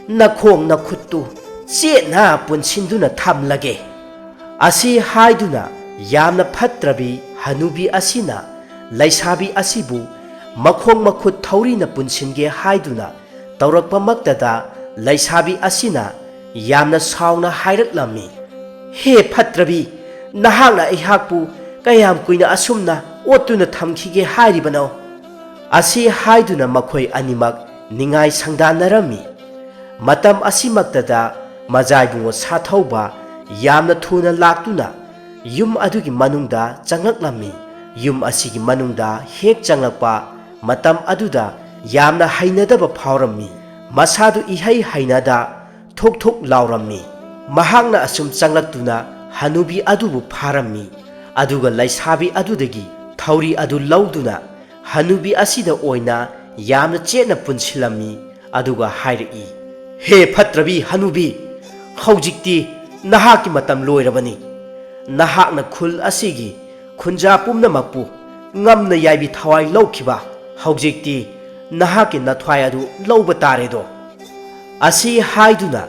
ꯅꯈꯣꯡ ꯅꯈꯨꯠꯇꯨ ꯆꯦꯠꯅ ꯄꯨꯟꯁꯤꯟꯗꯨꯅ ꯊꯝꯂꯒꯦ꯫" ꯑꯁꯤ ꯍꯥꯏꯗꯨꯅ ꯌꯥꯝꯅ ꯐꯠꯇ꯭ꯔꯕꯤ ꯍꯅꯨꯕꯤ ꯑꯁꯤꯅ ꯂꯩꯁꯥꯕꯤ ꯑꯁꯤꯕꯨ ꯃꯈꯣꯡ ꯃꯈꯨꯠ ꯊꯧꯔꯤꯅ ꯄꯨꯟꯁꯤꯟꯒꯦ ꯍꯥꯏꯗꯨꯅ ꯇꯧꯔꯛꯄꯃꯛꯇꯗ ꯂꯩꯁꯥꯕꯤ ꯑꯁꯤꯅ ꯌꯥꯝꯅ ꯁꯥꯎꯅ ꯍꯥꯏꯔꯛꯂꯝꯃꯤ, "ꯍꯦ ꯐꯠꯇ꯭ꯔꯕꯤ, ꯅꯍꯥꯛꯅ ꯑꯩꯍꯥꯛꯄꯨ ꯀꯌꯥꯝ ꯀꯨꯏꯅ ꯑꯁꯨꯝꯅ ꯑꯣꯠꯇꯨꯅ ꯊꯝꯈꯤꯒꯦ ꯍꯥꯏꯔꯤꯕꯅꯣ?" ꯑꯁꯤ ꯍꯥꯏꯗꯨꯅ ꯃꯈꯣꯏ ꯑꯅꯤꯃꯛ ꯅꯤꯡꯉꯥꯏ ꯁꯪꯗꯥꯟꯅꯔꯝꯃꯤ꯫ ꯃꯇꯝ ꯑꯁꯤꯃꯛꯇꯗ ꯃꯖꯥꯏꯕꯨꯡꯉꯣ ꯁꯥꯊꯧꯕ ꯌꯥꯝꯅ ꯊꯨꯅ ꯂꯥꯛꯇꯨꯅ ꯌꯨꯝ ꯑꯗꯨꯒꯤ ꯃꯅꯨꯡꯗ ꯆꯪꯂꯛꯂꯝꯃꯤ꯫ ꯌꯨꯝ ꯑꯁꯤꯒꯤ ꯃꯅꯨꯡꯗ ꯍꯦꯛ ꯆꯪꯂꯛꯄ ꯃꯇꯝ ꯑꯗꯨꯗ ꯌꯥꯝꯅ ꯍꯩꯅꯗꯕ ꯐꯥꯎꯔꯝꯃꯤ꯫ ꯃꯁꯥꯗꯨ ꯏꯍꯩ ꯍꯩꯅꯗ ꯊꯨꯛ ꯊꯨꯛ ꯂꯥꯎꯔꯝꯃꯤ꯫ ꯃꯍꯥꯛꯅ ꯑꯁꯨꯝ ꯆꯪꯂꯛꯇꯨꯅ ꯍꯅꯨꯕꯤ ꯑꯗꯨꯕꯨ ꯐꯥꯔꯝꯃꯤ꯫ ꯑꯗꯨꯒ ꯂꯩꯁꯥꯕꯤ ꯑꯗꯨꯗꯒꯤ ꯊꯧꯔꯤ ꯑꯗꯨ ꯂꯧꯗꯨꯅ ꯍꯅꯨꯕꯤ ꯑꯁꯤꯗ ꯑꯣꯏꯅ ꯌꯥꯝꯅ ꯆꯦꯠꯅ ꯄꯨꯟꯁꯤꯜꯂꯝꯃꯤ꯫ ꯑꯗꯨꯒ ꯍꯥꯏꯔꯛꯏ, "ꯍꯦ ꯐꯠꯇ꯭ꯔꯕꯤ ꯍꯅꯨꯕꯤ, ꯍꯧꯖꯤꯛꯇꯤ ꯅꯍꯥꯛꯀꯤ ꯃꯇꯝ ꯂꯣꯏꯔꯕꯅꯤ꯫ ꯅꯍꯥꯛꯅ ꯈꯨꯜ ꯑꯁꯤꯒꯤ ꯈꯨꯟꯖꯥ ꯄꯨꯝꯅꯃꯛꯄꯨ ꯉꯝꯅ ꯌꯥꯏꯕꯤ ꯊꯋꯥꯏ ꯂꯧꯈꯤꯕ, ꯍꯧꯖꯤꯛꯇꯤ ꯅꯍꯥꯛꯀꯤ ꯅꯊ꯭ꯋꯥꯏ ꯑꯗꯨ ꯂꯧꯕ ꯇꯥꯔꯦꯗꯣ"꯫ ꯑꯁꯤ ꯍꯥꯏꯗꯨꯅ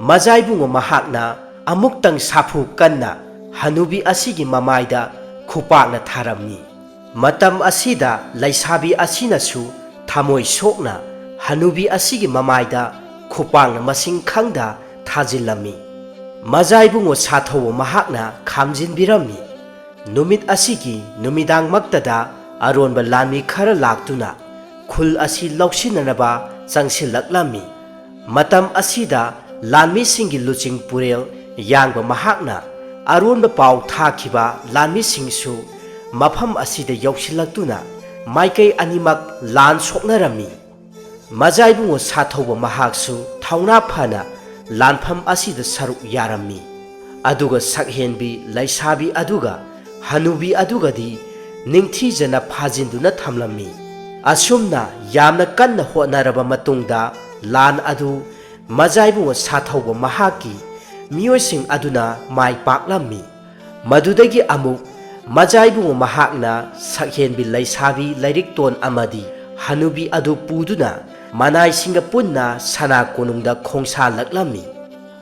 ꯃꯖꯥꯏꯕꯨꯡꯉꯣ ꯃꯍꯥꯛꯅ ꯑꯃꯨꯛꯇꯪ ꯁꯥꯐꯨ ꯀꯟꯅ ꯍꯅꯨꯕꯤ ꯑꯁꯤꯒꯤ ꯃꯃꯥꯏꯗ ꯈꯨꯄꯥꯛꯅ ꯊꯥꯔꯝꯃꯤ꯫ ꯃꯇꯝ ꯑꯁꯤꯗ ꯂꯩꯁꯥꯕꯤ ꯑꯁꯤꯅꯁꯨ ꯊꯃꯣꯏ ꯁꯣꯛꯅ ꯍꯅꯨꯕꯤ ꯑꯁꯤꯒꯤ ꯃꯃꯥꯏꯗ ꯈꯨꯄꯥꯛꯅ ꯃꯁꯤꯡ ꯈꯪꯗ ꯊꯥꯖꯤꯜꯂꯝꯃꯤ꯫ ꯃꯖꯥꯏꯕꯨꯡꯉꯣ ꯁꯥꯊꯧꯕ ꯃꯍꯥꯛꯅ ꯈꯥꯝꯖꯤꯟꯕꯤꯔꯝꯃꯤ꯫ ꯅꯨꯃꯤꯠ ꯑꯁꯤꯒꯤ ꯅꯨꯃꯤꯗꯥꯡꯃꯛꯇꯗ ꯑꯔꯣꯟꯕ ꯂꯥꯟꯃꯤ ꯈꯔ ꯂꯥꯛꯇꯨꯅ ꯈꯨꯜ ꯑꯁꯤ ꯂꯧꯁꯤꯟꯅꯅꯕ ꯆꯪꯁꯤꯜꯂꯛꯂꯝꯃꯤ꯫ ꯃꯇꯝ ꯑꯁꯤꯗ ꯂꯥꯟꯃꯤꯁꯤꯡꯒꯤ ꯂꯨꯆꯤꯡ ꯄꯨꯔꯦꯜ ꯌꯥꯡꯕ ꯃꯍꯥꯛꯅ ꯑꯔꯣꯟꯕ ꯄꯥꯎ ꯊꯥꯈꯤꯕ ꯂꯥꯟꯃꯤꯁꯤꯡꯁꯨ ꯃꯐꯝ ꯑꯁꯤꯗ ꯌꯧꯁꯤꯜꯂꯛꯇꯨꯅ ꯃꯥꯏꯀꯩ ꯑꯅꯤꯃꯛ ꯂꯥꯟ ꯁꯣꯛꯅꯔꯝꯃꯤ꯫ ꯃꯖꯥꯏꯕꯨꯡꯉꯣ ꯁꯥꯊꯧꯕ ꯃꯍꯥꯛꯁꯨ ꯊꯧꯅꯥ ꯐꯅ ꯂꯥꯟꯐꯝ ꯑꯁꯤꯗ ꯁꯔꯨꯛ ꯌꯥꯔꯝꯃꯤ꯫ ꯑꯗꯨꯒ ꯁꯛꯍꯦꯟꯕꯤ ꯂꯩꯁꯥꯕꯤ ꯑꯗꯨꯒ ꯍꯅꯨꯕꯤ ꯑꯗꯨꯒꯗꯤ ꯅꯤꯡꯊꯤꯖꯅ ꯐꯥꯖꯤꯟꯗꯨꯅ ꯊꯝꯂꯝꯃꯤ꯫ ꯑꯁꯨꯝꯅ ꯌꯥꯝꯅ ꯀꯟꯅ ꯍꯣꯠꯅꯔꯕ ꯃꯇꯨꯡꯗ ꯂꯥꯟ ꯑꯗꯨ ꯃꯖꯥꯏꯕꯨꯡꯉꯣ ꯁꯥꯊꯧꯕ ꯃꯍꯥꯛꯀꯤ ꯃꯤꯑꯣꯏꯁꯤꯡ ꯑꯗꯨꯅ ꯃꯥꯏ ꯄꯥꯛꯂꯝꯃꯤ꯫ ꯃꯗꯨꯗꯒꯤ ꯑꯃꯨꯛ ꯃꯖꯥꯏꯕꯨꯡꯉꯣ ꯃꯍꯥꯛꯅ ꯁꯛꯍꯦꯟꯕꯤ ꯂꯩꯁꯥꯕꯤ ꯂꯥꯏꯔꯤꯛꯇꯣꯟ ꯑꯃꯗꯤ ꯍꯅꯨꯕꯤ ꯑꯗꯨ ꯄꯨꯗꯨꯅ ꯃꯅꯥꯏꯁꯤꯡꯒ ꯄꯨꯟꯅ ꯁꯅꯥ ꯀꯣꯅꯨꯡꯗ ꯈꯣꯡꯁꯥꯜꯂꯛꯂꯝꯃꯤ꯫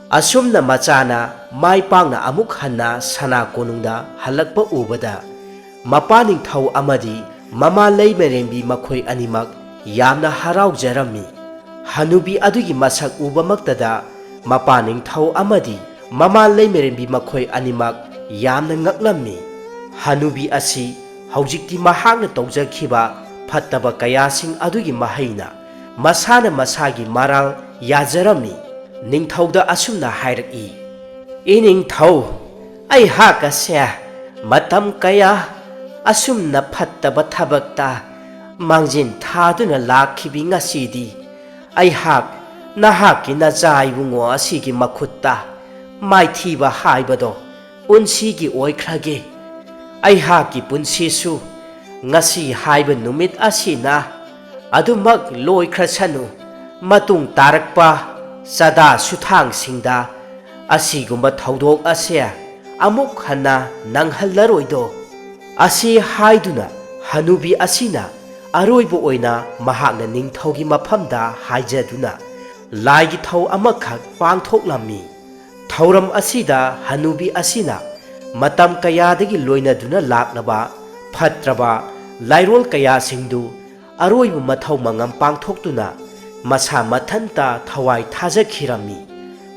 ꯑꯁꯨꯝꯅ ꯃꯆꯥꯅ ꯃꯥꯏ ꯄꯥꯛꯅ ꯑꯃꯨꯛ ꯍꯟꯅ ꯁꯅꯥ ꯀꯣꯅꯨꯡꯗ ꯍꯜꯂꯛꯄ ꯎꯕꯗ ꯃꯄꯥ ꯅꯤꯡꯊꯧ ꯑꯃꯗꯤ ꯃꯃꯥ ꯂꯩꯃꯔꯦꯝꯕꯤ ꯃꯈꯣꯏ ꯑꯅꯤꯃꯛ ꯌꯥꯝꯅ ꯍꯔꯥꯎꯖꯔꯝꯃꯤ꯫ ꯍꯅꯨꯕꯤ ꯑꯗꯨꯒꯤ ꯃꯁꯛ ꯎꯕꯃꯛꯇꯗ ꯃꯄꯥ ꯅꯤꯡꯊꯧ ꯑꯃꯗꯤ ꯃꯃꯥ ꯂꯩꯃꯔꯦꯝꯕꯤ ꯃꯈꯣꯏ ꯑꯅꯤꯃꯛ ꯌꯥꯝꯅ ꯉꯛꯂꯝꯃꯤ꯫ ꯍꯅꯨꯕꯤ ꯑꯁꯤ ꯍꯧꯖꯤꯛꯇꯤ ꯃꯍꯥꯛꯅ ꯇꯧꯖꯈꯤꯕ ꯐꯠꯇꯕ ꯀꯌꯥꯁꯤꯡ ꯑꯗꯨꯒꯤ ꯃꯍꯩꯅ ꯃꯁꯥꯅ ꯃꯁꯥꯒꯤ ꯃꯔꯥꯜ ꯌꯥꯖꯔꯝꯃꯤ꯫ ꯅꯤꯡꯊꯧꯗ ꯑꯁꯨꯝꯅ ꯍꯥꯏꯔꯛꯏ, "ꯏꯅꯤꯡꯊꯧ, ꯑꯩꯍꯥꯛ ꯑꯁꯦ ꯃꯇꯝ ꯀꯌꯥ ꯑꯁꯨꯝꯅ ꯐꯠꯇꯕ ꯊꯕꯛꯇ ꯃꯥꯡꯖꯤꯟ ꯊꯥꯗꯨꯅ ꯂꯥꯛꯈꯤꯕꯤ, ꯉꯁꯤꯗꯤ ꯑꯩꯍꯥꯛ ꯅꯍꯥꯛꯀꯤ ꯅꯆꯥ ꯏꯕꯨꯡꯉꯣ ꯑꯁꯤꯒꯤ ꯃꯈꯨꯠꯇ ꯃꯥꯏꯊꯤꯕ ꯍꯥꯏꯕꯗꯣ ꯄꯨꯟꯁꯤꯒꯤ ꯑꯣꯏꯈ꯭ꯔꯒꯦ꯫ ꯑꯩꯍꯥꯛꯀꯤ ꯄꯨꯟꯁꯤꯁꯨ ꯉꯁꯤ ꯍꯥꯏꯕ ꯅꯨꯃꯤꯠ ꯑꯁꯤꯅ ꯑꯗꯨꯃꯛ ꯂꯣꯏꯈ꯭ꯔꯁꯅꯨ꯫ ꯃꯇꯨꯡ ꯇꯥꯔꯛꯄ ꯆꯥꯗꯥ ꯁꯨꯊꯥꯡꯁꯤꯡꯗ ꯑꯁꯤꯒꯨꯝꯕ ꯊꯧꯗꯣꯛ ꯑꯁꯦ ꯑꯃꯨꯛ ꯍꯟꯅ ꯅꯪꯍꯜꯂꯔꯣꯏꯗꯣ꯫ ꯑꯁꯤ ꯍꯥꯏꯗꯨꯅ ꯍꯅꯨꯕꯤ ꯑꯁꯤꯅ ꯑꯔꯣꯏꯕ ꯑꯣꯏꯅ ꯃꯍꯥꯛꯅ ꯅꯤꯡꯊꯧꯒꯤ ꯃꯐꯝꯗ ꯍꯥꯏꯖꯗꯨꯅ ꯂꯥꯏꯒꯤ ꯊꯧ ꯑꯃꯈꯛ ꯄꯥꯡꯊꯣꯛꯂꯝꯃꯤ꯫ ꯊꯧꯔꯝ ꯑꯁꯤꯗ ꯍꯅꯨꯕꯤ ꯑꯁꯤꯅ ꯃꯇꯝ ꯀꯌꯥꯗꯒꯤ ꯂꯣꯏꯅꯗꯨꯅ ꯂꯥꯛꯂꯕ ꯐꯠꯇ꯭ꯔꯕ ꯂꯥꯏꯔꯣꯜ ꯀꯌꯥꯁꯤꯡꯗꯨ ꯑꯔꯣꯏꯕ ꯃꯊꯧ ꯃꯉꯝ ꯄꯥꯡꯊꯣꯛꯇꯨꯅ ꯃꯁꯥ ꯃꯊꯟꯇ ꯊꯋꯥꯏ ꯊꯥꯖꯈꯤꯔꯝꯃꯤ꯫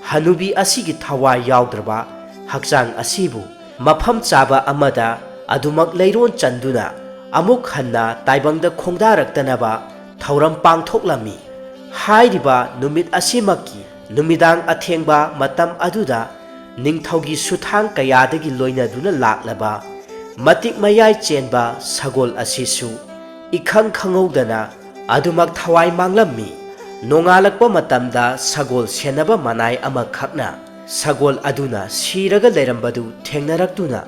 ꯍꯅꯨꯕꯤ ꯑꯁꯤꯒꯤ ꯊꯋꯥꯏ ꯌꯥꯎꯗ꯭ꯔꯕ ꯍꯛꯆꯥꯡ ꯑꯁꯤꯕꯨ ꯃꯐꯝ ꯆꯥꯕ ꯑꯃꯗ ꯑꯗꯨꯃꯛ ꯂꯩꯔꯣꯟ ꯆꯟꯗꯨꯅ ꯑꯃꯨꯛ ꯍꯟꯅ ꯇꯥꯏꯕꯪꯗ ꯈꯣꯡꯗꯥꯔꯛꯇꯅꯕ ꯊꯧꯔꯝ ꯄꯥꯡꯊꯣꯛꯂꯝꯃꯤ꯫ ꯍꯥꯏꯔꯤꯕ ꯅꯨꯃꯤꯠ ꯑꯁꯤꯃꯛꯀꯤ ꯅꯨꯃꯤꯗꯥꯡ ꯑꯊꯦꯡꯕ ꯃꯇꯝ ꯑꯗꯨꯗ ꯅꯤꯡꯊꯧꯒꯤ ꯁꯨꯊꯥꯡ ꯀꯌꯥꯗꯒꯤ ꯂꯣꯏꯅꯗꯨꯅ ꯂꯥꯛꯂꯕ ꯃꯇꯤꯛ ꯃꯌꯥꯏ ꯆꯦꯟꯕ ꯁꯒꯣꯜ ꯑꯁꯤꯁꯨ ꯏꯈꯪ ꯈꯪꯍꯧꯗꯅ ꯑꯗꯨꯃꯛ ꯊꯋꯥꯏ ꯃꯥꯡꯂꯝꯃꯤ꯫ ꯅꯣꯡꯉꯥꯜꯂꯛꯄ ꯃꯇꯝꯗ ꯁꯒꯣꯜ ꯁꯦꯟꯅꯕ ꯃꯅꯥꯏ ꯑꯃꯈꯛꯅ ꯁꯒꯣꯜ ꯑꯗꯨꯅ ꯁꯤꯔꯒ ꯂꯩꯔꯝꯕꯗꯨ ꯊꯦꯡꯅꯔꯛꯇꯨꯅ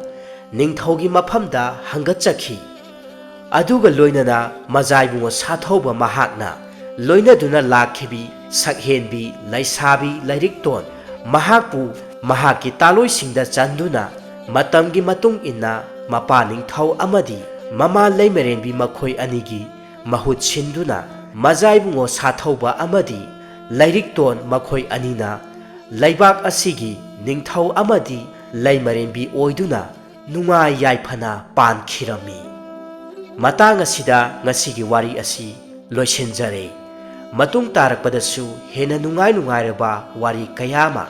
ꯅꯤꯡꯊꯧꯒꯤ ꯃꯐꯝꯗ ꯍꯪꯒꯠꯆꯈꯤ꯫ ꯑꯗꯨꯒ ꯂꯣꯏꯅꯅ ꯃꯖꯥꯏꯕꯨꯡꯉꯣ ꯁꯥꯊꯧꯕ ꯃꯍꯥꯛꯅ ꯂꯣꯏꯅꯗꯨꯅ ꯂꯥꯛꯈꯤꯕꯤ ꯁꯛꯍꯦꯟꯕꯤ ꯂꯩꯁꯥꯕꯤ ꯂꯥꯏꯔꯤꯛꯇꯣꯟ ꯃꯍꯥꯛꯄꯨ ꯃꯍꯥꯛꯀꯤ ꯇꯥꯂꯣꯏꯁꯤꯡꯗ ꯆꯟꯗꯨꯅ ꯃꯇꯝꯒꯤ ꯃꯇꯨꯡ ꯏꯟꯅ ꯃꯄꯥ ꯅꯤꯡꯊꯧ ꯑꯃꯗꯤ ꯃꯃꯥ ꯂꯩꯃꯔꯦꯟꯕꯤ ꯃꯈꯣꯏ ꯑꯅꯤꯒꯤ ꯃꯍꯨꯠ ꯁꯤꯟꯗꯨꯅ ꯃꯖꯥꯏꯕꯨꯡꯉꯣ ꯁꯥꯊꯧꯕ ꯑꯃꯗꯤ ꯂꯥꯏꯔꯤꯛꯇꯣꯟ ꯃꯈꯣꯏ ꯑꯅꯤꯅ ꯂꯩꯕꯥꯛ ꯑꯁꯤꯒꯤ ꯅꯤꯡꯊꯧ ꯑꯃꯗꯤ ꯂꯩꯃꯔꯦꯟꯕꯤ ꯑꯣꯏꯗꯨꯅ ꯅꯨꯡꯉꯥꯏ ꯌꯥꯏꯐꯅ ꯄꯥꯟꯈꯤꯔꯝꯃꯤ꯫ ꯃꯇꯥꯡ ꯑꯁꯤꯗ ꯉꯁꯤꯒꯤ ꯋꯥꯔꯤ ꯑꯁꯤ ꯂꯣꯏꯁꯤꯟꯖꯔꯦ꯫ ꯃꯇꯨꯡ ꯇꯥꯔꯛꯄꯗꯁꯨ ꯍꯦꯟꯅ ꯅꯨꯡꯉꯥꯏ ꯅꯨꯡꯉꯥꯏꯔꯕ ꯋꯥꯔꯤ ꯀꯌꯥ ꯑꯃ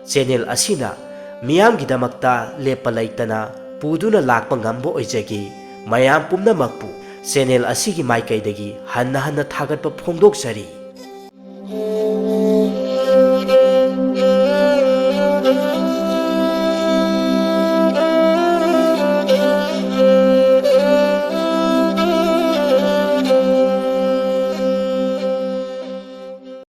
ꯆꯦꯅꯦꯜ ꯑꯁꯤꯅ ꯃꯤꯌꯥꯝꯒꯤꯗꯃꯛꯇ ꯂꯦꯞꯄ ꯂꯩꯇꯅ ꯄꯨꯗꯨꯅ ꯂꯥꯛꯄ ꯉꯝꯕ ꯑꯣꯏꯖꯒꯦ꯫ ꯃꯌꯥꯝ ꯄꯨꯝꯅꯃꯛꯄꯨ ꯆꯦꯅꯦꯜ ꯑꯁꯤꯒꯤ ꯃꯥꯏꯀꯩꯗꯒꯤ ꯍꯟꯅ ꯍꯟꯅ ꯊꯥꯒꯠꯄ ꯐꯣꯡꯗꯣꯛꯆꯔꯤ꯫